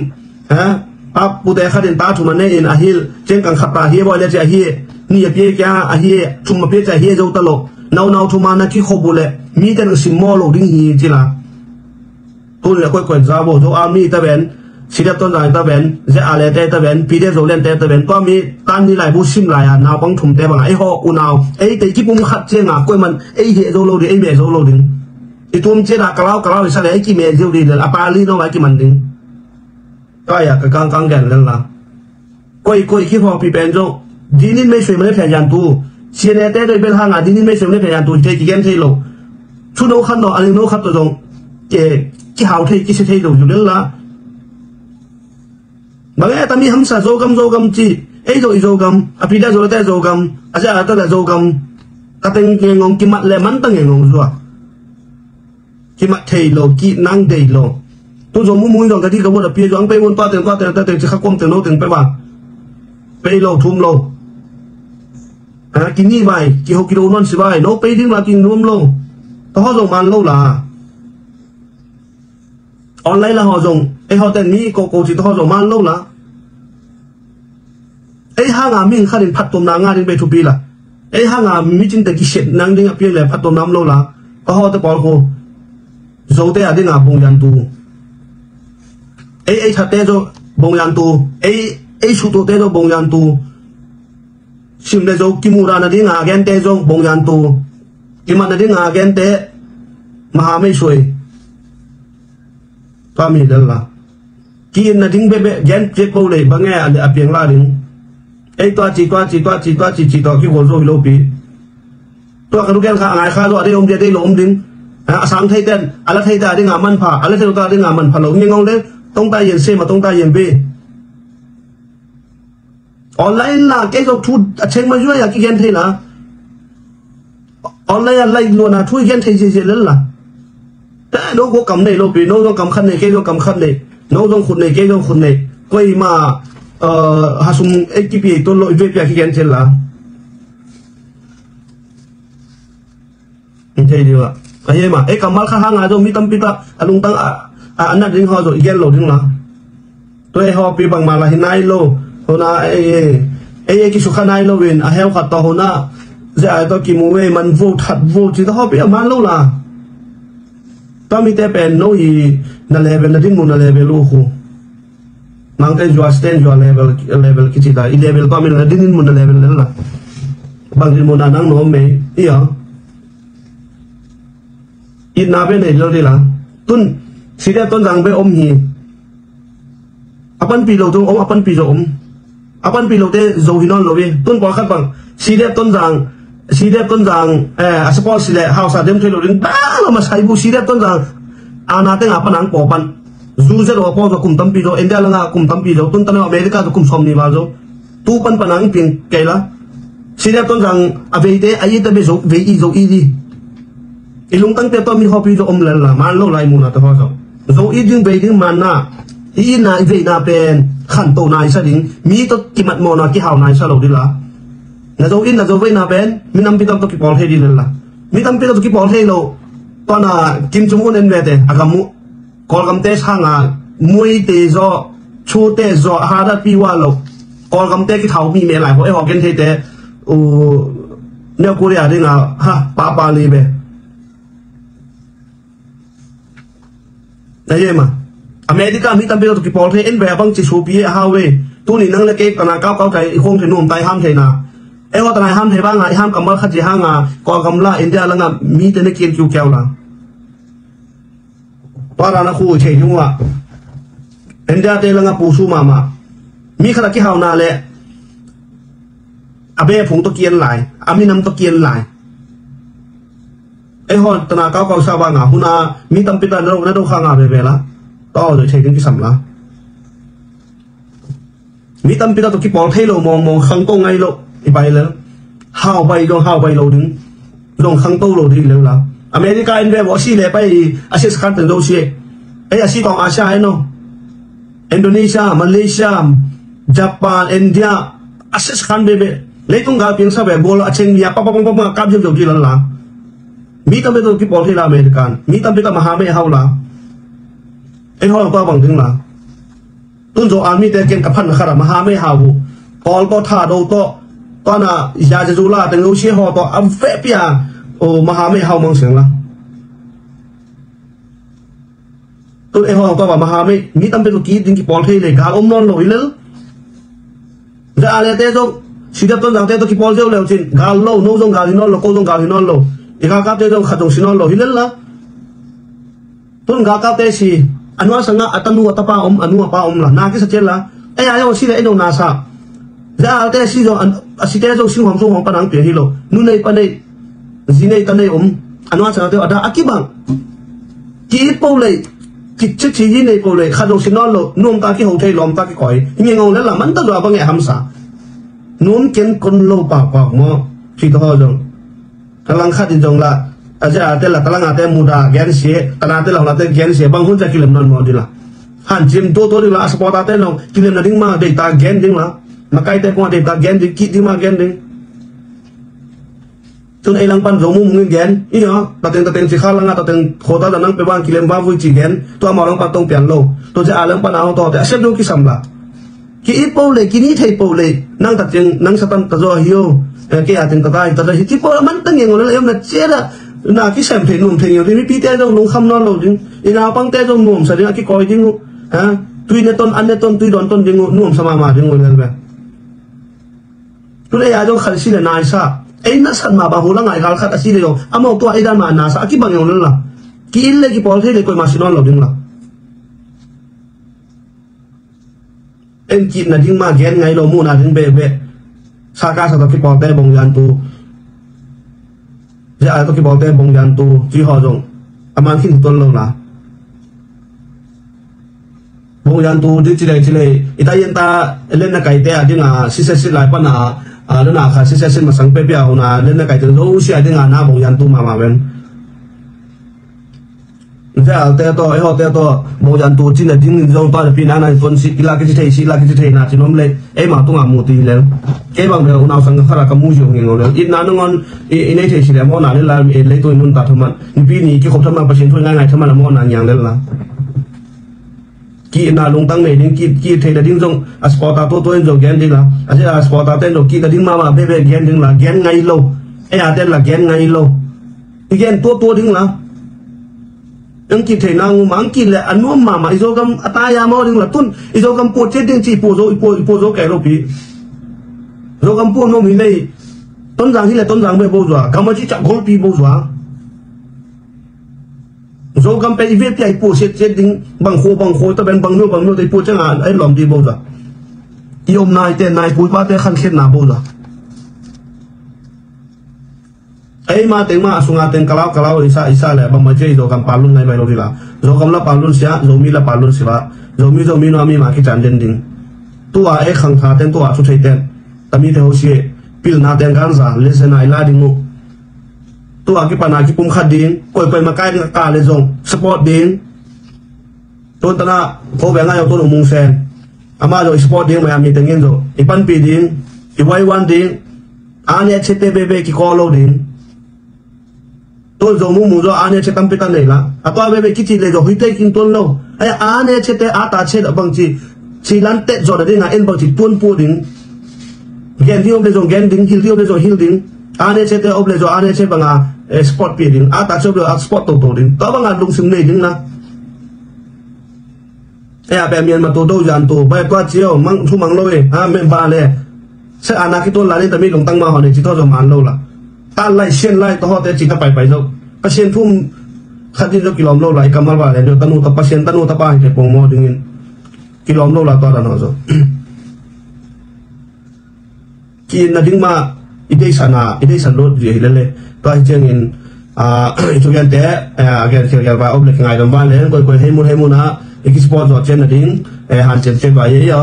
Ha? Pa pute khat in ta thum a ne in a hil. Ciang kang khat ta hi boi le ci a hi. Ni a pia kia a hi. Thum a pia ci a hi zo ta lo. Nau nau thum a na ki khobu le. Mi te nang sim mo lo ding hi ci la. Tuni a koikoi za bo Zo army ta ben, sidep ton zai ta ben, ze a le te ta ben, pide Zo len te ta ben, tua mi tan ni lai bu sim lai a, naupang thum te bang a, ei ho u nau, ei te ki pum khat ciang a, koi man, ei he zo lo ding, ei me zo lo ding. I tuam ciang a kalau kalau i sa le, ei ki me zo ding, a pa li no ai ki man ding. Tua ya ka kang kang gen len la. Koi koi ki hong pi pen zong dinin mei sui mane phen yan tu. Sian e te doi bel hanga dinin mei sui mane phen yan tu te ki gen thei lo. Thu no khat no ali no khat to zong ke ki hau thei ki si thei lo yu lel la. Bang e tami hamsa Zogam Zogam ci. Ei zo i Zogam a pi da zo te Zogam a za ta da Zogam. Ka teng nge ngong ki mat le man ta nge ngong zua. Kimat thei lo, ki nang dei lo. Tun zong mumung zong ka di ka buat a pia zong pei mun tua teng tua teng tua teng ci kha kuam teng no teng pei ba. Pei lo thum lo. Ha, ki ni bai, ki ho ki do non si bai. No pei ding la ki nuam lo. Tua ho zong man lo la. Online la ho zong, ei ho ten mi ko ko ci tua ho zong man lo la. Ei hanga ming khanin phattuamna nga ding bei thupi la. Ei hanga micingte kisiat nang ding a piang le phattuamna om lo la. Ka hawte pawl khu Zote a dinga bongyan tu. Ei ei thatte zo bongyan tu. Ei ei sutuate zo bongyan tu. Sim le zo kimuhna na dinga gente zo bongyan tu. Kimat na dinga gente maha mei suai. Tua mi del la. Ki-itna ding bebe gen piak bo lei bang e a piang la ding. Ei tua ci tua ci tua ci tua ci ci tua kigual zo hi lo pi. Tua ka dugen kha a ngai kha zo a dei om dei a dei lo om ding. A sang thei ten a la thei ta ding a manpha a la thei lo ta ding a manpha lo mi ngong le tong ta yen se ma tong ta yen be. Online la kei zong thu a cheng ma zua ya kigen thei la. Online a lai luana thu i gen thei ziazia lel la. No ko kam nei lo pi no zong kam khat nei kei zong kam khat nei. No zong khut nei kei zong khut nei. Koi ma hasum ei kipi ei ton lo i ve pia kigen thei la. Thei dih a. A hiai mah ei kammal kha hanga zong mi tampi ta a lungtang a a nat ding haw zong i gen lo ding la. Tua ei hawpi bangmah la hi nai lo. Hona ei ei ei kisukha nai lo in a heu khat tawh hona zia ai tawh kimu ei man vo that vo ci tawh hawpi a man lo la. Tua mite pen no i na level na dinmun na level uh khu. Nangte zua sten zua level level kici ta i level tua min na dinmun na level lel la. Bang dinmun na nang no mei i a. Itna pen hei lo di la. Tun side ton zang be om hi. A panpi lo zong om a panpi zong om. A panpi lote zo hi nawn lo hi. Tun pawlkhat bang sidep tonzang sidep tonzang a support si le hausa dem thei lo ding dang lo ma sai bu sidep tonzang ana teng a panang paw pan zu zet a paw zo kum tampi zo India langa kum tampi zo tun tana America zo kum som ni ba zo tu pan panang ping kei la. Sidep tonzang a veite a ita be zo vei i zo i di. I lungtangte tawh mi hawpi zo om lel la man lo lai muna te haw zo. Zo i ding vei ding manna i itna i veina pen khantohna i sa ding mi tawh kimatmawhna kihauna i sa lo ding la. Na zo itna zo veina pen mi nampi tam tawh kipawl thei ding lel la. Mi tampi tam tawh kipawl thei lo. Tuana Kim Jong Un en vete a gam uh. Kawlgamte sanga muite zaw chute zaw hadat pi ua lo. Kawlgamte kithau mi meh lai haw e haw gen theite u North Korea dinga ha papa li be. Na ye ma America mi tampi lo kipawl thei en ve a bang ci supi a hau ve. Tuni nang le kei tana kau kau tai i khong thei nuam tai ham thei na. E haw tana ham thei banga i ham kammal khat ci hanga Kawlgam la India langa mi te ne kiel kiu kiau la. Tua rana khu thei ding uh ah India te langa pusu mahmah. Mi khat a kihauna le a be phung tawh kian lai a minam tawh kian lai. Ei haw tana kau kau sa banga huna mi tampi ta na do khanga veve la. Tua haw thei ding kisam la. Mi tampi ta tawh kipawl thei lo mawngmawng khangto ngai lo i pai lel. Hau pai dong hau pai lo ding dong khangto lo ding lel la. America in ve bo si le pai a sis khan ten lo si. Ei a si tawng Asia eno Indonesia Malaysia Japan India a sis khan be be leitung gal piang sa ve bol a cheng ya pa pa pa pa kap jom jom di lal la. Mi tampi ta tawh kipawl thei la American mi tampi ta maha me hau la. Ei haw pa bang ding la. Tun zo army te ken ka phan khat a maha mei hau uh. Pawl tawh tha do tawh tuana ya je zu la teng lo sia haw tawh a veh pia o maha mei hau mang siang la. Tun ei haw tawh ba maha mei mi tampi tawh ki ding kipawl thei le gal om nawn lo i lel. Za a le te zong sidep ton zang te tawh kipawl zeu leu cin gal lo no zong gal hi nawn lo ko zong gal hi nawn lo. I galkapte zong khat zong si nawn lo hi lel la. Tun galkapte si a nual sangah a tanu a tapa om a nu a pa om la na kisa cian la. Ei a zong si le ei no na sa. Za a te si zong a site zong sing hong sung hong panang piang hi lo nu nei pa nei zi nei ta nei om a nual sangah te a da a kibang. Ki it po lei ki ci ci yi nei po lei khat zong si nawn lo nuam ta ki ho thei lawm ta ki koi ngi ngong le la man ta zua bang e hamsa. Nuam ken kon lo pak pak maw ci ta haw zong. Talang khat in zong la a zia a te la talang a te muda gen si tana te la hong la te gen si bang hun zia kilem non maw di la. Hanciam tuahtuah ding la, a supporter te zong kilem nading mah deihtak gen ding la, makaite kong a deihtak gen ding, kih ding mah gen ding. Tun ei langpan Zo Mung Mung in gen, i a tateng tateng ci kha langa tateng khota da nang pe bang kilem va vui ci gen, tua mau langpan tong pian lo. Tua ci a langpan a hong tawte a sem dong kisam la. Ki it po le, ki ni thei po le, nang tateng nang satan ta zo hi o. Ke a teng tata hi tata hi ci po la man ta ngeng o le em na cia da. Na kisem thei nuam thei ngeng ding, mipite zong lungkham nawn lo ding, i naupangte zong nuamsa ding a kikawi ding uh. Tui ne ton, an ne ton, tui dawn ton ding uh, nuamsa mahmah ding uh lel ve. Tun ei a zong khat si le naisa, ei nasat mah bang hula ngai gal khat a si le zong amau tua ei dan mah nasa a kibang zong lel la. Ki in le kipawl thei le koimah si nawn lo ding la. En kih nading mah gen ngai lo, muhna ding behbeh. Saka sa tawh kipawlte bongyantu, zia tawh kipawlte bongyantu ci haw zong a man khin tuan lo la. Bongyantu di cilei cilei i ta ian ta len na kaite a dinga sisia sit lai pana a lena kha sisia sit masang pepia huna len na kaite zo sia dinga na bongyantu mama ven. Zealte tawh ei hawte tawh bongyantu cina dingin zong tua na pi na na tuan si kila kici thei si la kici thei na cinom le ei ma tunga mu ti lel. Kei bang bel unau sang khara ka mu ziong ngeng lo lel. Itna nangon i nei thei si le mawna le la mi lei tui mun ta thaman. Pi ni kikhop thaman pasin thui ngai ngai thaman a mawna ngiang lel la. Kihna lungtang nei ding, kih, kih theihna ding zong a supporter tuahtuah in zong gen ding la. A sia a supporter ten zong kihna ding mahmah bebe gen ding la, gen ngai lo. Ei a ten la gen ngai lo. I gen tuahtuah ding la. Ang kih theihna ngu ma ang kih le a nuam mahmah i Zogam a taya maw ding la tun i Zogam puah ciat ding ci i puah zo, i puah, i puah zo kei lo pi. Zogam puah nuam hi lei. Tonzang hi le Tonzang be bo zua. Gam a ci cak golpi bo zua. Zogam pen i vekpi a i puah siat siat ding, bang khua bang khua ta pen bang myo bang myo ta i puah ciang a, a i lawm dih bo za. I om nai te, nai pui pa te khan khiatna bo za. Ei ma teng ma a sunga teng kalau kalau i sa i sa le bang ma cia i Zogam palun nai bai lo dih la. Zogam la palun sia, Zomi la palun sia ba. Zomi Zomi no a mi ma kican den ding. Tua ei khang tha ten tua thu thei ten. Tami te ho sia, pilna ten kan za, le se nai la ding mu. Tua kipana kipum khat ding, koikoi makai ding a ka le zong support ding. Tun tana ko beng a zong tun umung sen. Ama zong i support ding maya mi tengin zong i panpi ding, i waiwan ding. A ne chete bebe kiko lo ding. Tun zong mung mung zong a ne che tampi ta nei la. A tua bebe kici le zong hui te king tun lo. Aya a ne chete a ta che bang ci. Ci lan tet zong a ding a en bang ci tun pu ding. Gen ding om le zong gen ding, hil ding om le zong hil ding. A ne che te om le zong a ne che banga, eh, sport pi ding. A ta che om le a sport to to ding. Tua banga lungsim nei ding na. Eh, a pe mian ma to do yan to. Bai tua ci o mang thu mang lo e. Ha men ba le. Se a na ki to la ni ta mi lungtang ma ho ne ci to zong man lo la. Ta lai sian lai to ho te ci ta pai pai zo. Pasian thum khat din zo kilom lo la i kamal ba le. Tanu ta Pasian tanu ta pa hi te pong mo dingin. Kilom lo la tua ta no zo. Ki-itna ding mah i deihsakna, i deihsak lut zia hi lele. Tua hi ciangin, ah, i thugente, eh, a gen khialkhial vai om le kingaidam van le, koikoi hei mun hei mun ah i kisupport zawh cian nading, eh, hanciam cian vai hi a.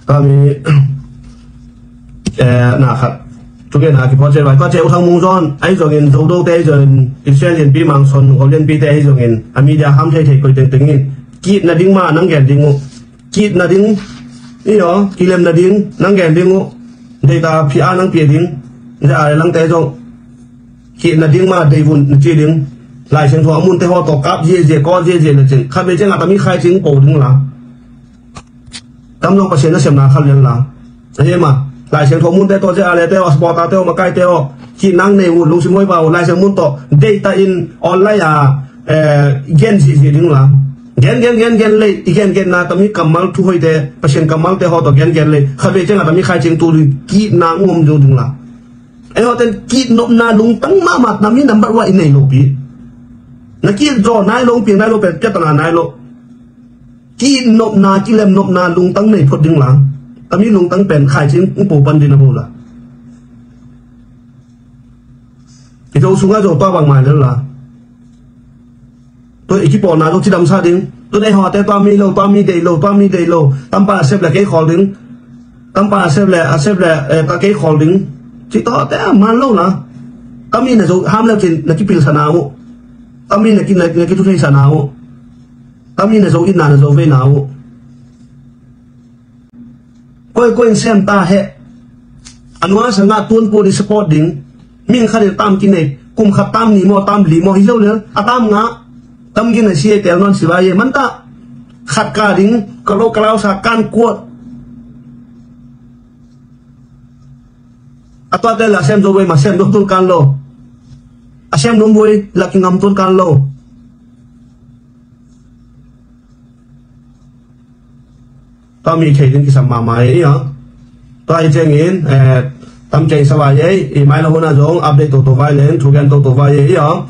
Tua mi, eh, na khat. Thugen a kiphawt cian vai. Tua ciang U Thang Mung zawn ahi zongin, Zodote ahi zongin, Israel Lianpi Mangson, Nungkau Lianpite ahi zongin, a media ham thei thei koi tengteng in, ki-itna ding mah nang gen ding uh. Ki-itna ding, i aw, kilemna ding nang gen ding uh. Deita phi a nang pia ding. Zia a le langte zong ki-itna ding mah deihvun na ci ding. Laisiangtho a munte haw tawh kap ziazia, kaw ziazia na cin. Khat vei ciang a tami khai cing po ding la. Tam zong Pasian na siamna khat lian la. A hi ma, Laisiangtho munte tawh zia a lete aw, supporterte aw, makaite aw, ki-itna nei uh, lungsim hoih pa uh, Laisiang mun tawh deita in online a, eh, gen zihzih ding la. Gen, gen, gen, gen lei, i gen, genna tami kammal thu hoihte, Pasian kammalte haw tawh gen, gen lei. Khat vei ciang a tami khai cing tu ding, ki-itna um zo ding la. Ei haw ten ki-itnopna lungtang mahmah tami number one i nei lo pi. Na ki-it zaw nai lo, piang nai lo, pen piatana nai lo. Ki-itnopna, kilemnopna lungtang nei phot ding la. Tami lungtang pen khai cing po pan ding a bo la. I zo sungah zo tua bangmah lel la. Tua i kipawlna zo cidamsa ding. Tun ei hawte tua mi lo, tua mi deih lo, tua mi deih lo. Tampa a sep le kei khawl ding. Tampa a sep le, a sep le, eh, ta kei khawl ding. Ci tawte a man lo la. Tami na zo ham leu cin na kipilsa na uh. Tami na ki na kithutheisa na uh. Tami na zo itna na zo veina uh. Koi koi in sem ta heh. A nua sangah tuan pua di support ding. Ming khat in tam kinei, kum khat tam ni maw, tam li maw, hi zo lel a tam ngah. Tam kinei si ei tel non si vai ei mantah. Khat ka ding ka lo ka lau sa kan kuat. A tuate la sem zo vei ma sem zo tun kan lo. A sem num vei la kingam tun kan lo. Tua mi thei ding kisam mahmah ei i aw. Tua i cengin tam ceng sa vai ei i mai lo huna zong update toto vai len thugen toto vai ei i aw.